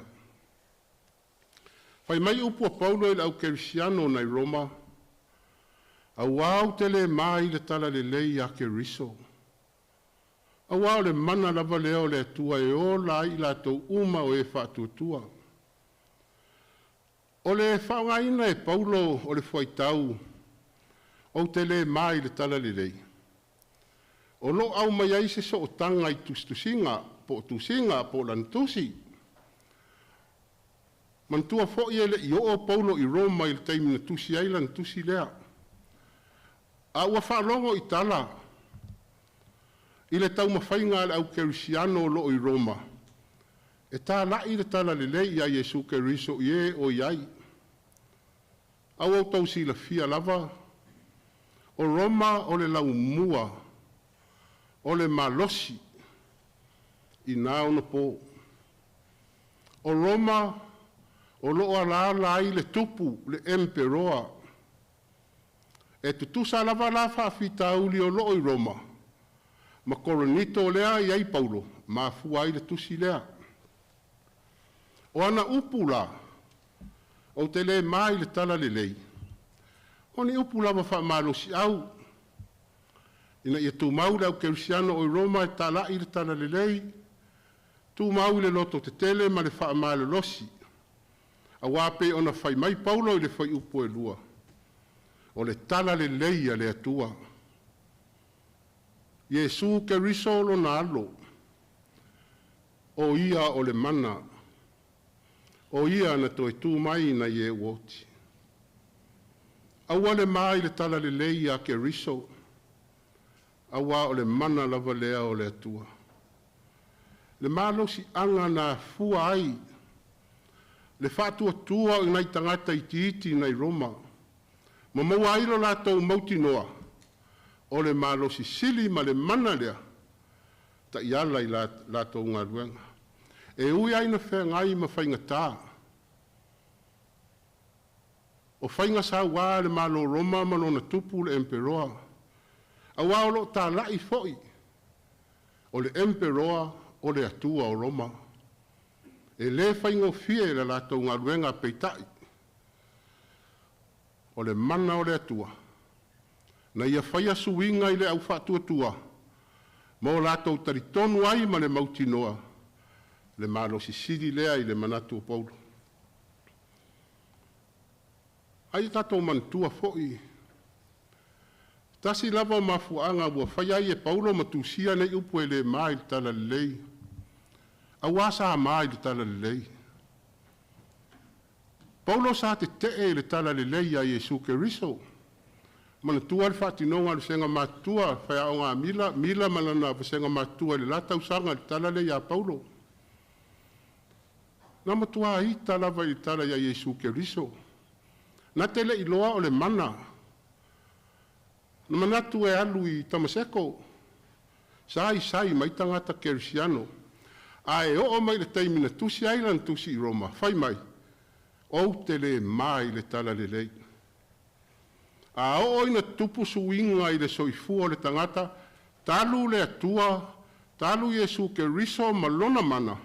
Fai mai upu a Paulo i le au kerisiano nai Roma, auā ou te le ma i le talalelei ia Keriso. Auā o le mana lava lea o le Atua e ola ai i latou uma o e faatuatua. O le faaaogaina e Paulo o le fuaitau ou te le ma i le talalelei, o lo o aumai ai se sootaga i tusitusiga po o tusiga po o lana tusi. Manatua foi e le i oo Paulo i Roma i le taimi na tusi ai lana tusi lea. A ua faalogo i tala i le taumafaiga a le au kerisiano o lo o i Roma, e talai le talalelei ia Iesu Keriso i e o i ai. A ua outou silafia lava, o Roma o le laumua, o le malosi i na ona po. O Roma o lo o alaala ai le tupu, le emperoa. E tutusa lava la faafitauli o lo o i Roma, ma Korinito lea i ai Paulo, mafua ai le tusi lea. O ana upu la, ou te le ma i le talalelei, o ni upu lava faamalosiau, ina ia tumau le au kerisiano o i Roma e talai le talalelei, tumau i le lototetele ma le faamalolosi, auā pei ona fai mai Paulo i le fuaiupu e 2, o le talalelei a le Atua. Iesu Keriso lona alo, o ia o le mana, o ia na toe tu mai nai e ua oti. Aua le ma i le talalelei ia Keriso, auā o le mana lava lea o le Atua. Le malosiaga na afua ai le faatuatua o nai tagata itiiti nai Roma, ma maua ai lo latou mautinoa o le malosi sili ma le mana lea. ta'iala i latou galuega. E ui ai na feagai ma faigatā, o faiga sauā a le Malo Roma ma lona tupu le Emperoa, auā o lo'o tala'i fo'i o le Emperoa o le Atua o Roma. E lē faigofie le latou galuega, peita'i, o le mana o le Atua, na ia faia suiga i le au faatuatua, ma o latou talitonu ai ma le mautinoa le malosi sili lea i le manatu o Paulo. A ia tatou manatua fo'i, tasi lava o mafuaaga ua faia ai e Paulo ma tusia nei upu e le ma i le talalelei, auā sa ma i le talalelei. Paulo sa tete'e i le talalelei ia Iesu Keriso. Manatua le faatinoga a le vasega matutua faiaoga a Mila, Mila ma lana vasega matutua i le la tausaga i le tala lea ia Paulo. Na matuā ita lava i le tala ia Iesu Keriso. Na te le iloa o le mana. Na manatu e alu i Tamaseko, sa isai mai tagata kerisiano. Ae oo mai i le taimi na tusi ai lana tusi i Roma, fai mai, ou te le ma i le talalelei. A oo ina tupu suiga i le soifua o le tagata, talu le Atua, talu Iesu Keriso ma lona mana,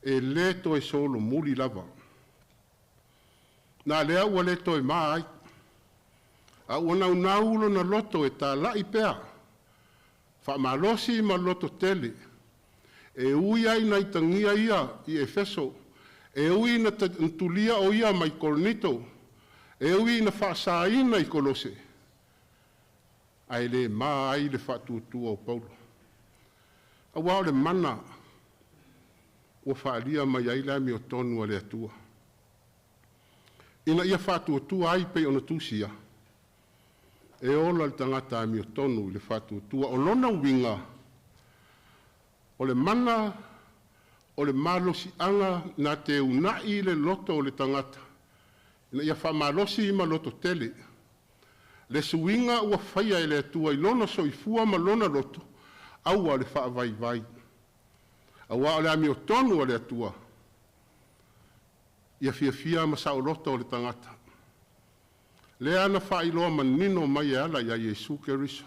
e lē toe solomuli lava. Na lea ua le toe ma ai, a ua naunau lona loto e tala'i pea, faamalosi ma loto tele. E ui ai na itagia ia i Efeso, e ui ina tulia o ia mai Korinito, e ui ina faasaina i Kolose, ae le ma ai le faatuatua o Paulo. Auā o le mana ua faaalia mai ai le amiotonu a le Atua. Ina ia faatuatua ai pei ona tusia, e ola le tagata amiotonu i le faatuatua. O lona uiga, o le mana o le malosi'aga na te una'i le loto o le tagata, ina ia faamalosi ma loto tele. Le suiga ua faia e le Atua i lona soifua ma lona loto, aua le faavaivai. Auā o le amiotonu a le Atua, ia fiafia ma saoloto o le tagata. Lea na faailoa manino mai e ala ia Iesu Keriso.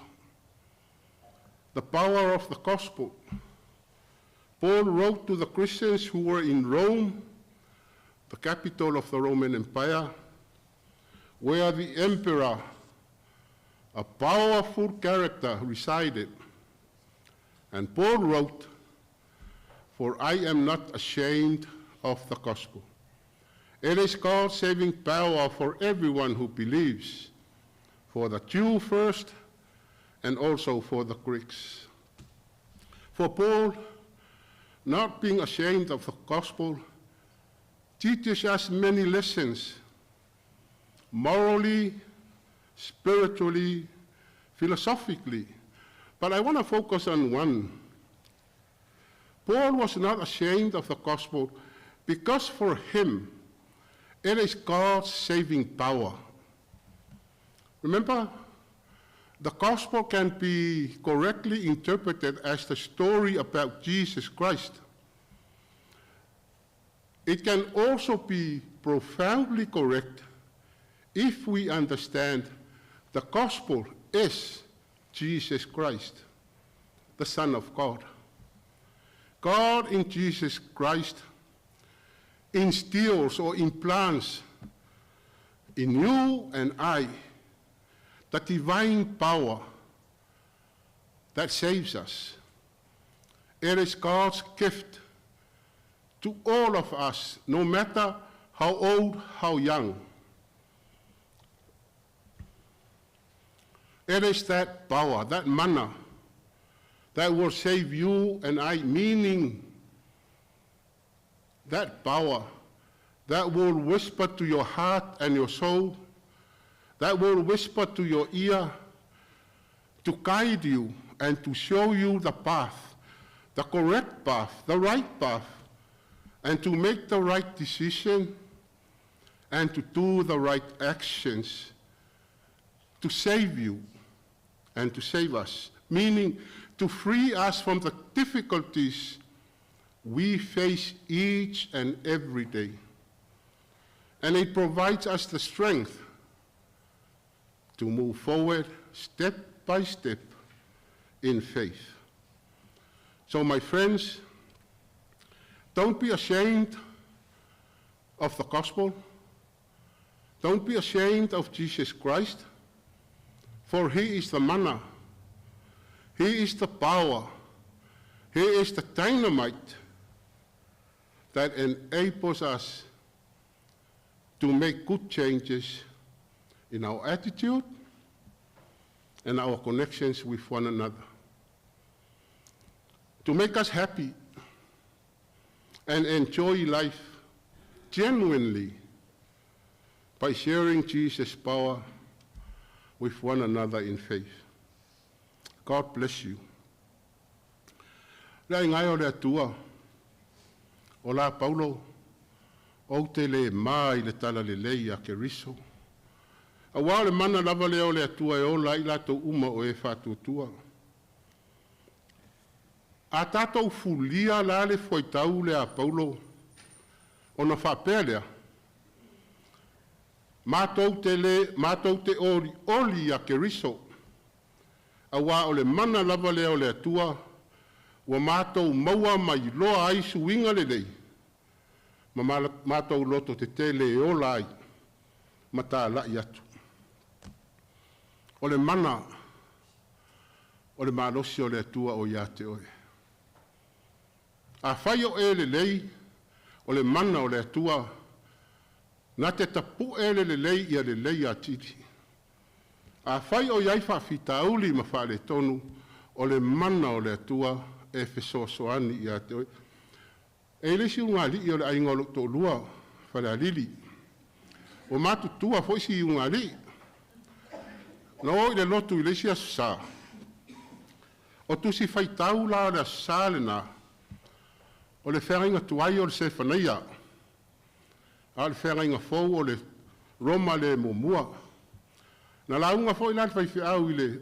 The power of the gospel. Paul wrote to the Christians who were in Rome, the capital of the Roman Empire, where the emperor, a powerful character, resided. And Paul wrote, "For I am not ashamed of the gospel. It is God's saving power for everyone who believes, for the Jew first and also for the Greeks." For Paul, not being ashamed of the gospel teaches us many lessons, morally, spiritually, philosophically. But I want to focus on one. Paul was not ashamed of the gospel because for him, it is God's saving power. Remember, the gospel can be correctly interpreted as the story about Jesus Christ. It can also be profoundly correct if we understand the gospel is Jesus Christ, the Son of God. God in Jesus Christ instills or implants in you and I the divine power that saves us. It is God's gift to all of us, no matter how old, how young. It is that power, that mana, that will save you and I, meaning that power that will whisper to your heart and your soul, that will whisper to your ear to guide you and to show you the path, the correct path, the right path, and to make the right decision and to do the right actions to save you and to save us. meaning to free us from the difficulties we face each and every day. And it provides us the strength to move forward step by step in faith. So, my friends, don't be ashamed of the gospel. Don't be ashamed of Jesus Christ, for he is the manna. He is the power. He is the dynamite that enables us to make good changes in our attitude and our connections with one another. To make us happy and enjoy life genuinely by sharing Jesus' power with one another in faith. God bless you. Le aiga e o le Atua, o la Paulo, ou te le ma i le talalelei a Keriso. Auā o le mana lava lea o le Atua e ola ai i latou uma o e faatuatua. A tatou fulia la le fuaitau lea a Paulo, ona faapea lea, matou te le matou te olioli ia Keriso, auā o le mana lava lea o le Atua ua matou maua ma iloa ai suiga lelei ma matou loto tetele e ola ai ma talai atu. O le mana o le malosi o le Atua o ia te oe. Afai o e lelei, o le mana o le Atua, na te tapu'e le lelei ia lelei atili. Afai o i ai faafitauli ma faaletonu, o le mana o le Atua e fesoasoani ia te oe. E i le isi ulugalii o le aiga o lou toalua, Falealili. Ua matutua foi si ulugalii. Na o i le lotu i le isi aso Sa. O tusi faitau la o le aso Sa lena, o le feagaiga tuai o le Sefanaia, a o le feagaiga fou o le Roma le muamua. Na lauga foi la le faifeau i le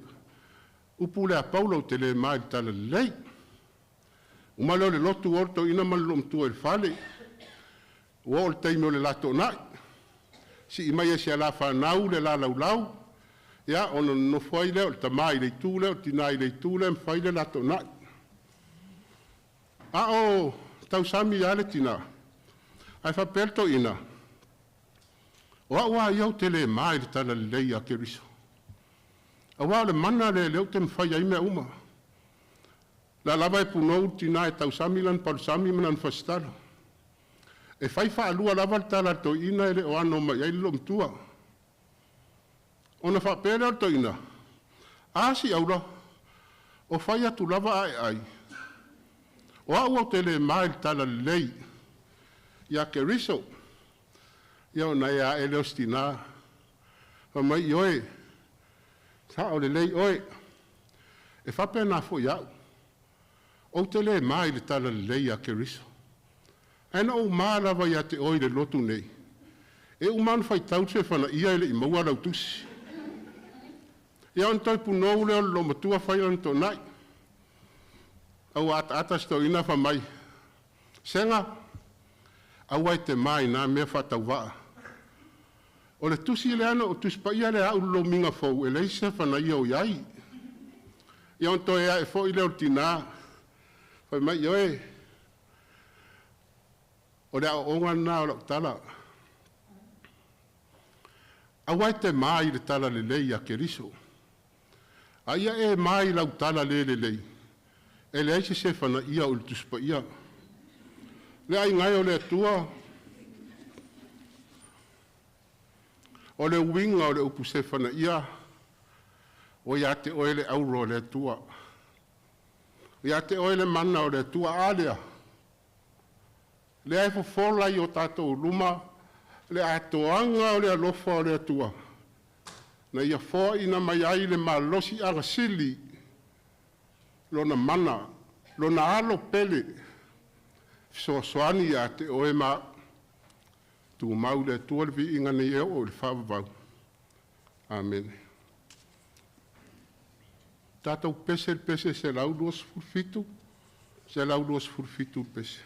upu lea a Paulo ou te le ma i le talalelei. Uma lea o le lotu o le toeaina ma le loomatua i le fale. Ua oo i le taimi o le latoonai. Sii mai e si alafanau le la laulau, ia ona nonofo ai lea o le tama i le itu lea, o le tina i le itu lea ma fai le latoonai. A o tausami lava le tina, ae faapea le toeaina, o au lava ia ou te le ma i le talalelei a Keriso. Auā o le mana lea o lea ou te mafai ai mea uma. O la lava e punou le tina e tausami lana palusami ma lana fasitalo. E fai faalua lava le tala a le toeaina e le o ano mai ai le loomatua. Ona faapea lea o le toeaina, a si aula, o fai atu lava a e ai. O au ou te le ma i le talalelei ia Keriso. Ia ona ea ae lea o si tina. Fai mai, ioe, sao lelei oe. E faapena foi au. Ou te le ma i le talalelei a Keriso. Ae na ou ma lava ia te oe i le lotu nei. E uma ona faitau le Sefanaia e le i maua lau tusi. Ia ona toe punou lea o le loomatua fai lana toonai. A ua ataata si toeaina fai mai, Sega, aua e te ma i na mea faatauvaa. O le tusi lea na ou Tusi Paia lea a au i le lomiga fou, e leai se Sefanaia o i ai. Ia ona toe ae foi lea o le tina, fai mai, ioe, o le aoaoga lena o lau tala. Aua e te ma i le talalelei a Keriso. A ia e ma i lau tala le lelei, e leai se Sefanaia o i le Tusi Paia. Le aiga e o le Atua, o le uiga o le upu Sefanaia, ua ia te oe le auro o le Atua. Ua ia te oe le mana o le Atua. A lea, lea e fofola i o tatou luma le atoaga o le alofa o le Atua, na ia foaina mai ai le malosiaga sili, lona mana, lona alo pele, fesoasoani ia te oe ma au. Tumau i le Atua le viiga nei e oo i le faavavau. Amene. Tatou pese i le pese 127, 127 le pese.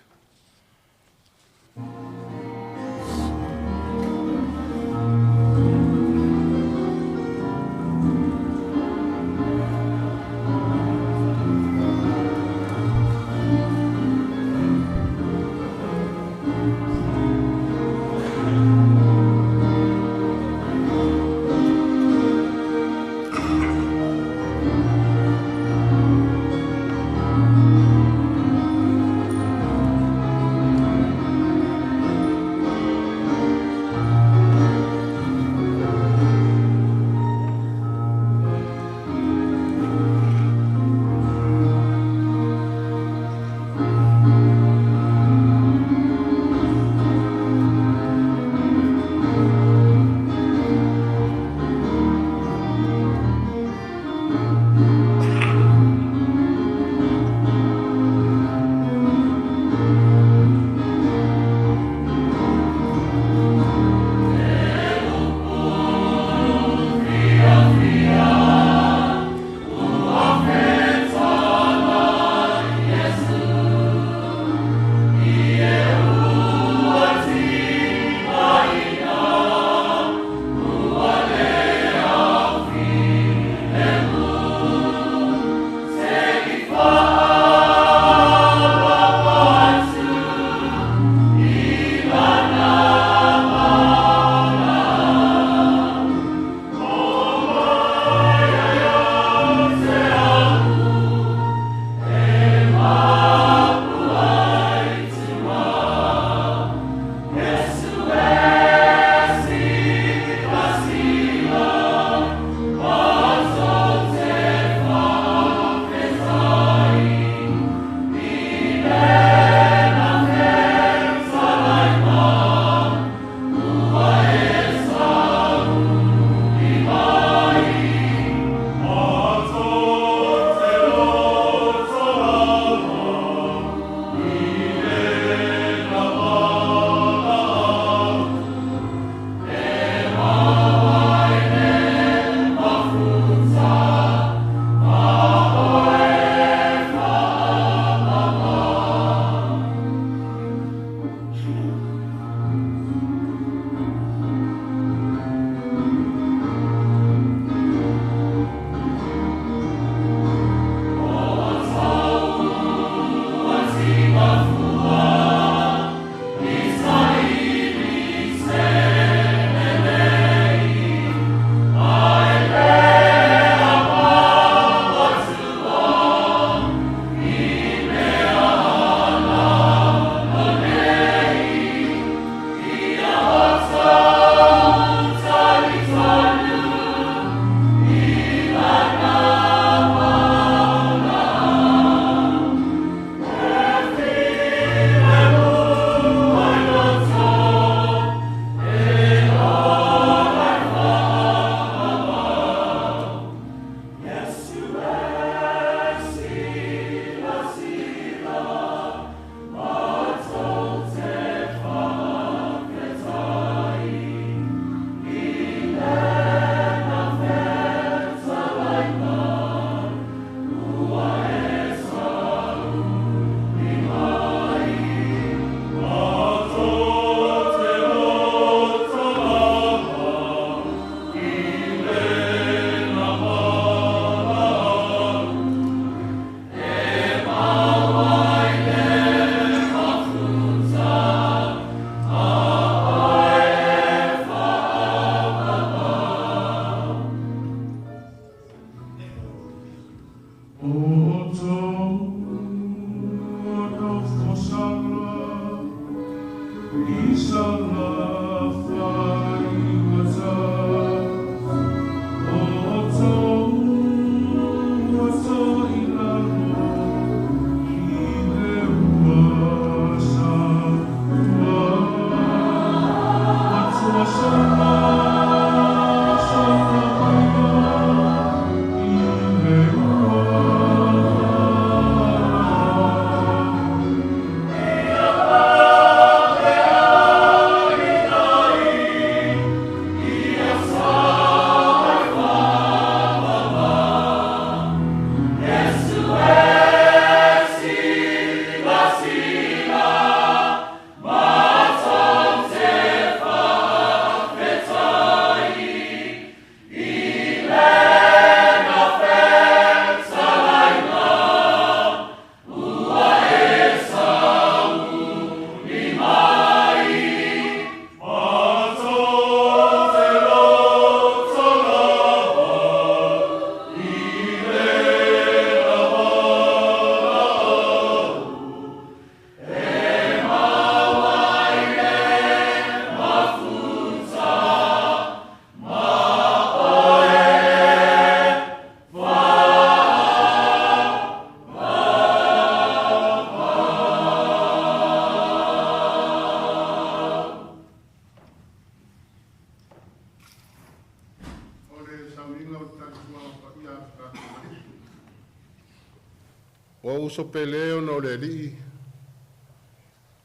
O uso pele ona o le Alii,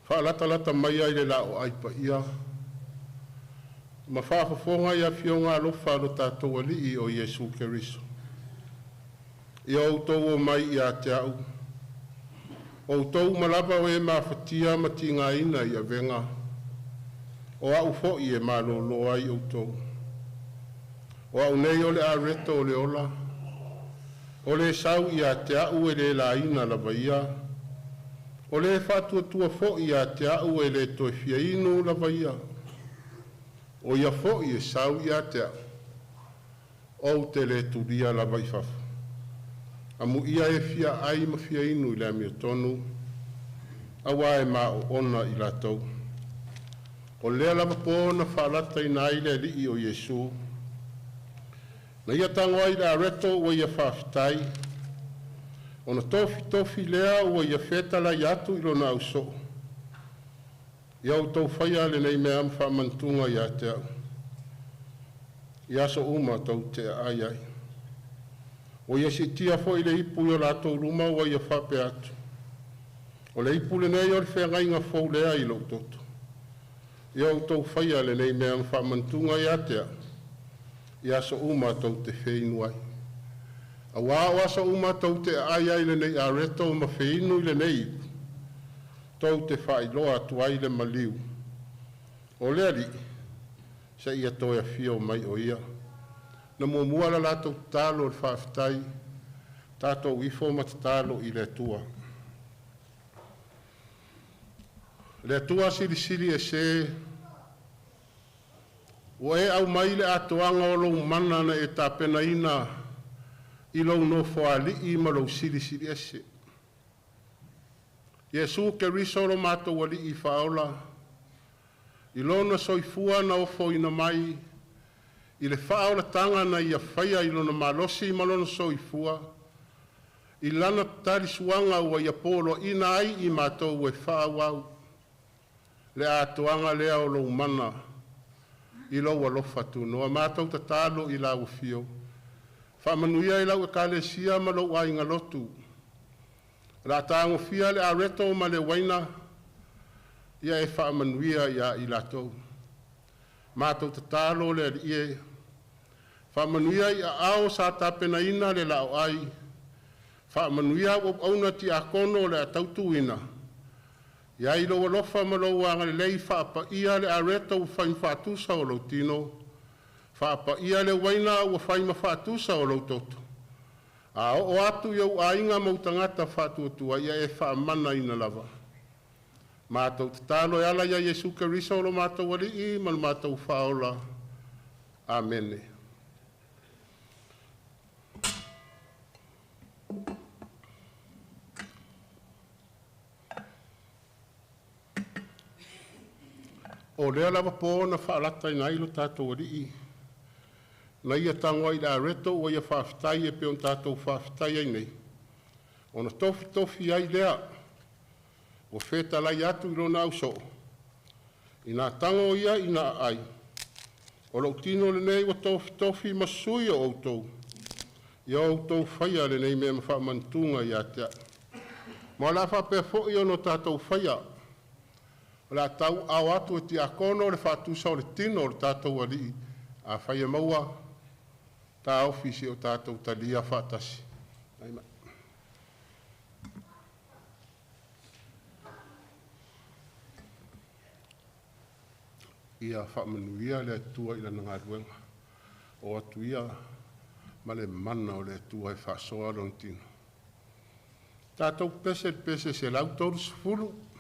faalatalata mai ai le laoai paia ma faafofoga i afioga alofa a lo tatou Alii o Iesu Keriso. Ia outou omai ia te a'u, o outou uma lava o e mafatia ma tigaina i avega, o A'u foi e malōlō ai outou. O A'u nei o le areto o le ola. O le sau ia te a'u e le laina lava ia. O le faatuatua foi ia te a'u e le toe fia inu lava ia. O ia foi e sau ia te a'u, ou te le tulia lava i fafo. Amuia e fia ai ma fia inu i le amiotonu, auā e maoona i latou. O lea lava po na faalatana ai le Alii o Iesu, na ia tago ai i le areto ua ia faafetai, ona tofitofi lea ua ia fetalai atu i lona ausoo. Ia outou faia lenei mea ma faamanatuga ia te a'u, i aso uma tou te aai ai. Ua ia siitia foi le ipu i o latou luma ua ia faapea atu, “O le ipu lenei o le feagaiga fou lea i lou toto. Ia outou faia lenei mea ma faamanatuga ia te a'u, i aso uma tou te feinu ai. Auā o aso uma tou te aai ai i lenei areto ma feinu i lenei ipu, tou te faailoa atu ai le maliu o le Alii seia toe afio mai o ia.” Na muamua la latou tatalo o le faafetai, tatou ifo ma tatalo i le Atua. Le Atua Silisili Ese, ua e aumai le atoaga o lou mana na e tapenaina i lou Nofoalii ma lou Silisili Ese. Iesu Keriso lo matou Alii Faaola, i Lona soifua na ofoina mai i le faaolataga na Ia faia i Lona malosi ma Lona soifua, i Lana talisuaga ua Ia poloaiina ai i matou e faaauau le atoaga lea o lou mana i lou alofa tunoa. Matou tatalo i lau Afio, faamanuia i lau Ekalesia ma lou aiga lotu. O le a tagofia le areto ma le uaina, ia e faamanuia ia i latou. Matou tatalo le Alii e, faamanuia i aao sa tapenaina le laoai, faamanuia au auauna tiakono o le a tautuina. I ai lou alofa ma lou agalelei, faapaia le areto ua fai ma faatusa o lou tino, faapaia le uaina ua fai ma faatusa o lou toto. A oo atu i ou aiga ma ou tagata faatuatua, ia e faamanaina lava. Matou tatalo e ala ia Iesu Keriso lo matou Alii ma lo matou Faaola. Amene. O lea lava po na faalatana ai lo tatou Alii, na ia tago ai i le areto ua ia faafetai e pei ona tatou faafetai ai nei, ona tofitofi ai lea ua fetalai atu i lona ausoo, ina tago ia ina aai, “O lou tino lenei ua tofitofi ma sui o outou. Ia outou faia lenei mea ma faamanatuga ia te a'u.” Ma o le a faapea foi ona tatou faia, o le a tauaao atu e tiakono le faatusa o le tino o le tatou Alii, afai e maua, taofi seia o tatou talia faatasi. Ia faamanuia le Atua i lana galuega. O atu ia ma le mana o le Atua e faasoa lona tino. Tatou pese i le pese 130.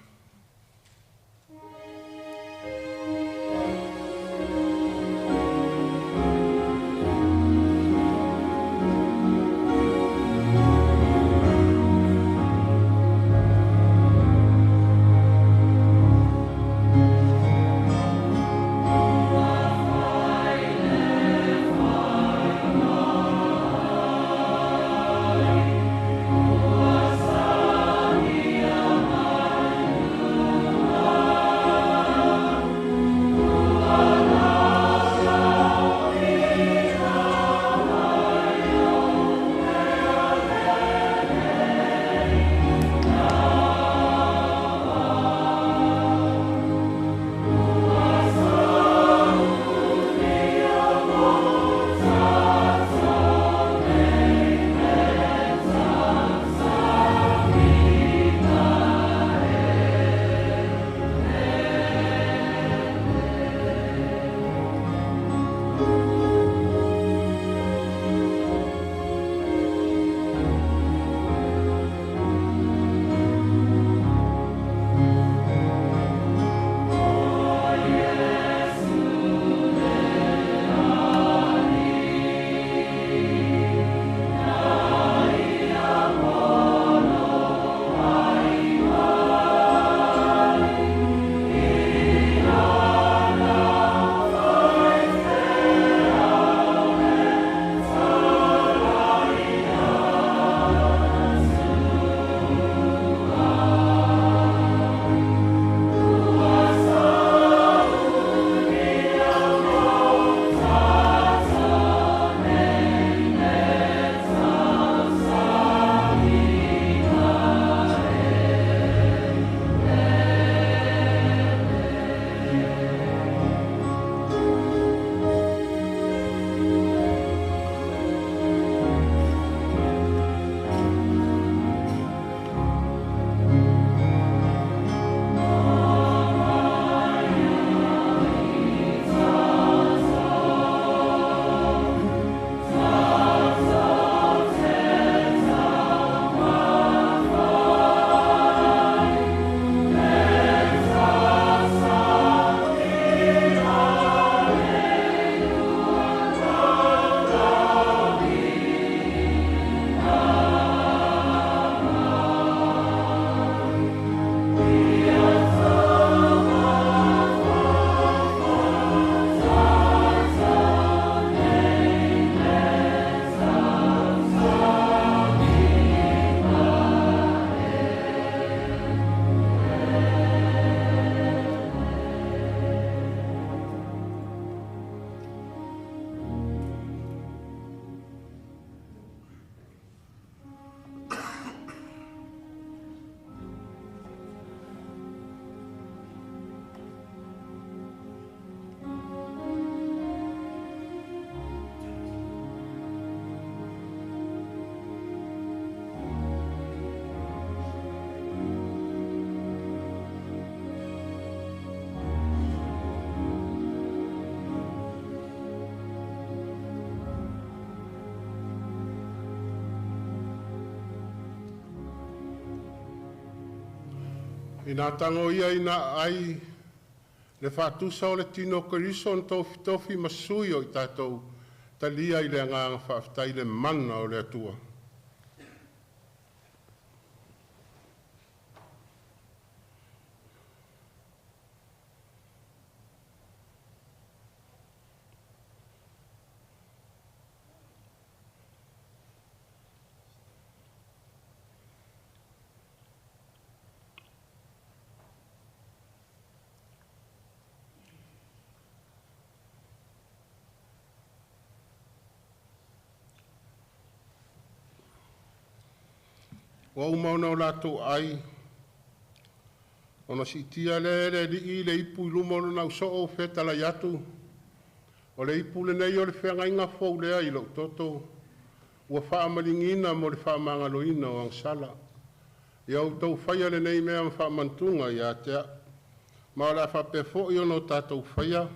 Ina tago ia ina ai le faatusa o le tino o Keriso na tofitofi ma sui o i tatou, talia i le agaga faafetai le mana o le Atua. Ua uma ona o latou ai, ona siitia lea e le Alii le ipu i luma o lona au soo, fetalai atu, “O le ipu lenei o le feagaiga fou lea i lou toto, ua faamalieina mo le faamagaloina o agasala. Ia outou faia lenei mea ma faamanatuga ia te a'u.” Ma o le a faapea foi ona tatou faia,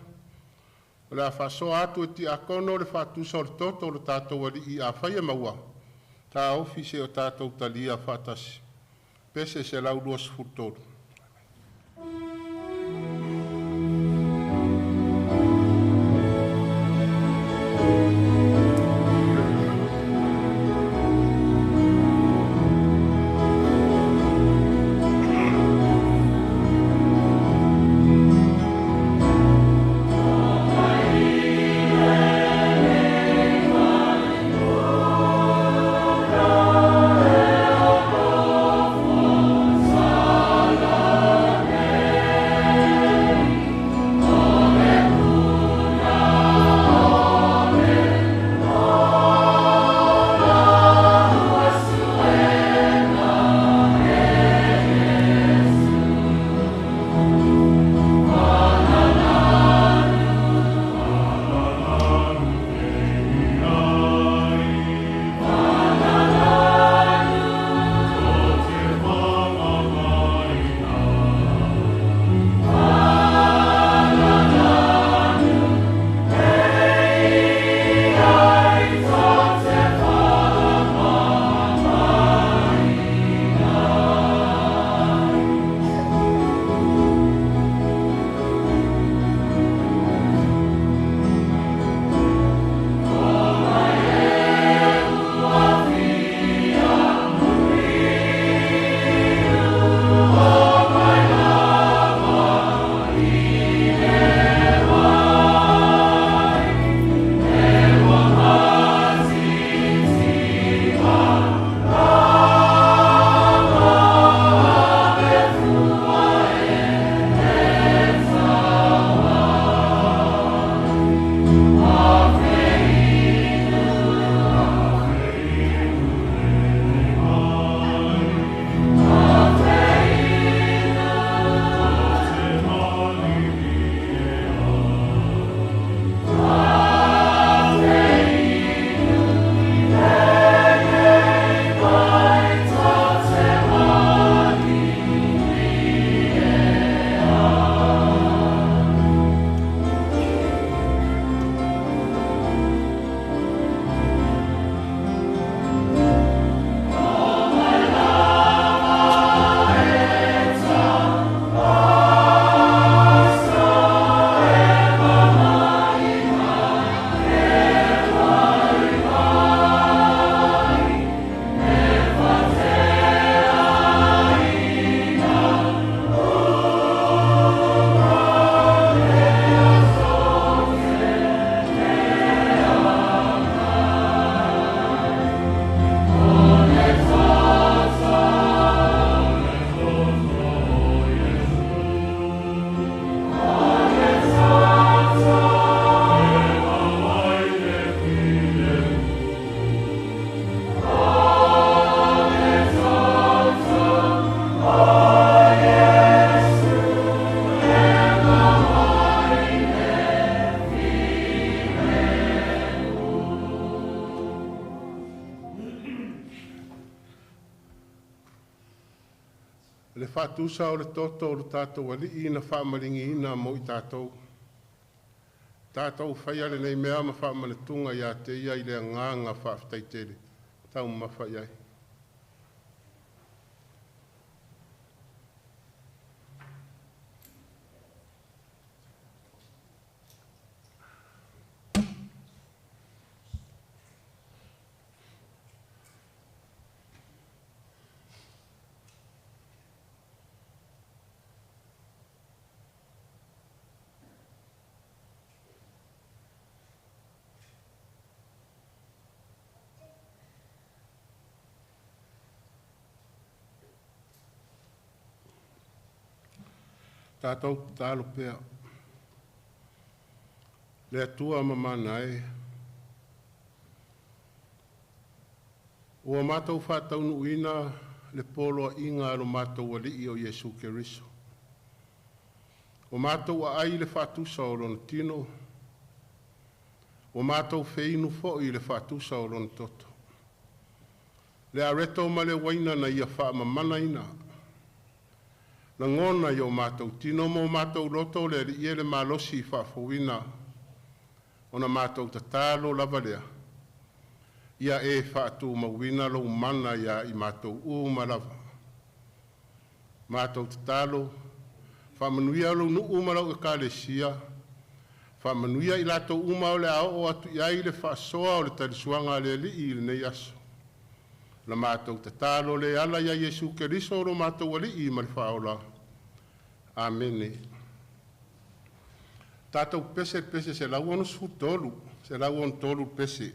o le a faasoa atu e tiakono le faatusa o le toto o lo tatou Alii, afai e maua taofi, seia tatou talia faatasi. Pese 123. Le faatusa o le toto o lo tatou Alii na faamaligiina mo i tatou. Tatou faia lenei mea ma faamanatuga ia te Ia i le agaga faafetai tele. Taumamafa i ai. Tatou tatalo pea. Le Atua mamana e, ua matou faataunuuina le poloaiga a lo matou Alii o Iesu Keriso, ua matou aai i le faatusa o Lona tino, ua matou feinu foi i le faatusa o Lona toto. Le areto ma le uaina na Ia faamamanaina, lagona i o matou tino ma o matou loto le Alii e le malosi faafouina, ona matou tatalo lava lea, ia e faatumauina lou mana ia i matou uma lava. Matou tatalo, faamanuia lou nuu ma lau Ekalesia, faamanuia i latou uma o le a oo atu i ai le faasoa o le taliasuaga a le Alii i lenei aso. Na matou tatalo lea e ala ia Iesu Keriso lo matou Alii ma le Faaola. Amene. Tatou pese i le pese 163, 163 le pese.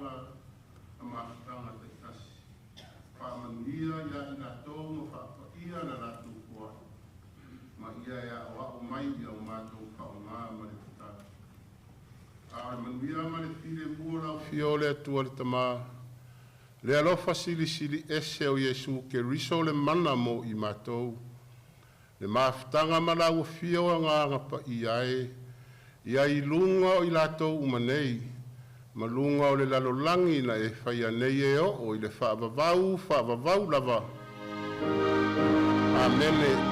alofaga ma mafutaga taitasi. Faamanuia iā i latou ma faapaia le latou foai, ma ia e aoao mai i au matou faaaogā ma le tatau. A o le manuia ma le filemu o le Afio o le Atua le Tamā, le alofa silisili ese o Iesu Keriso le mana mo i matou, le mafutaga ma lau afio Agaga Paia e, ia i luga o i latou uma nei, ma luga o le lalolagi na e faia nei e oo i le faavavau, faavavau lava. Amene.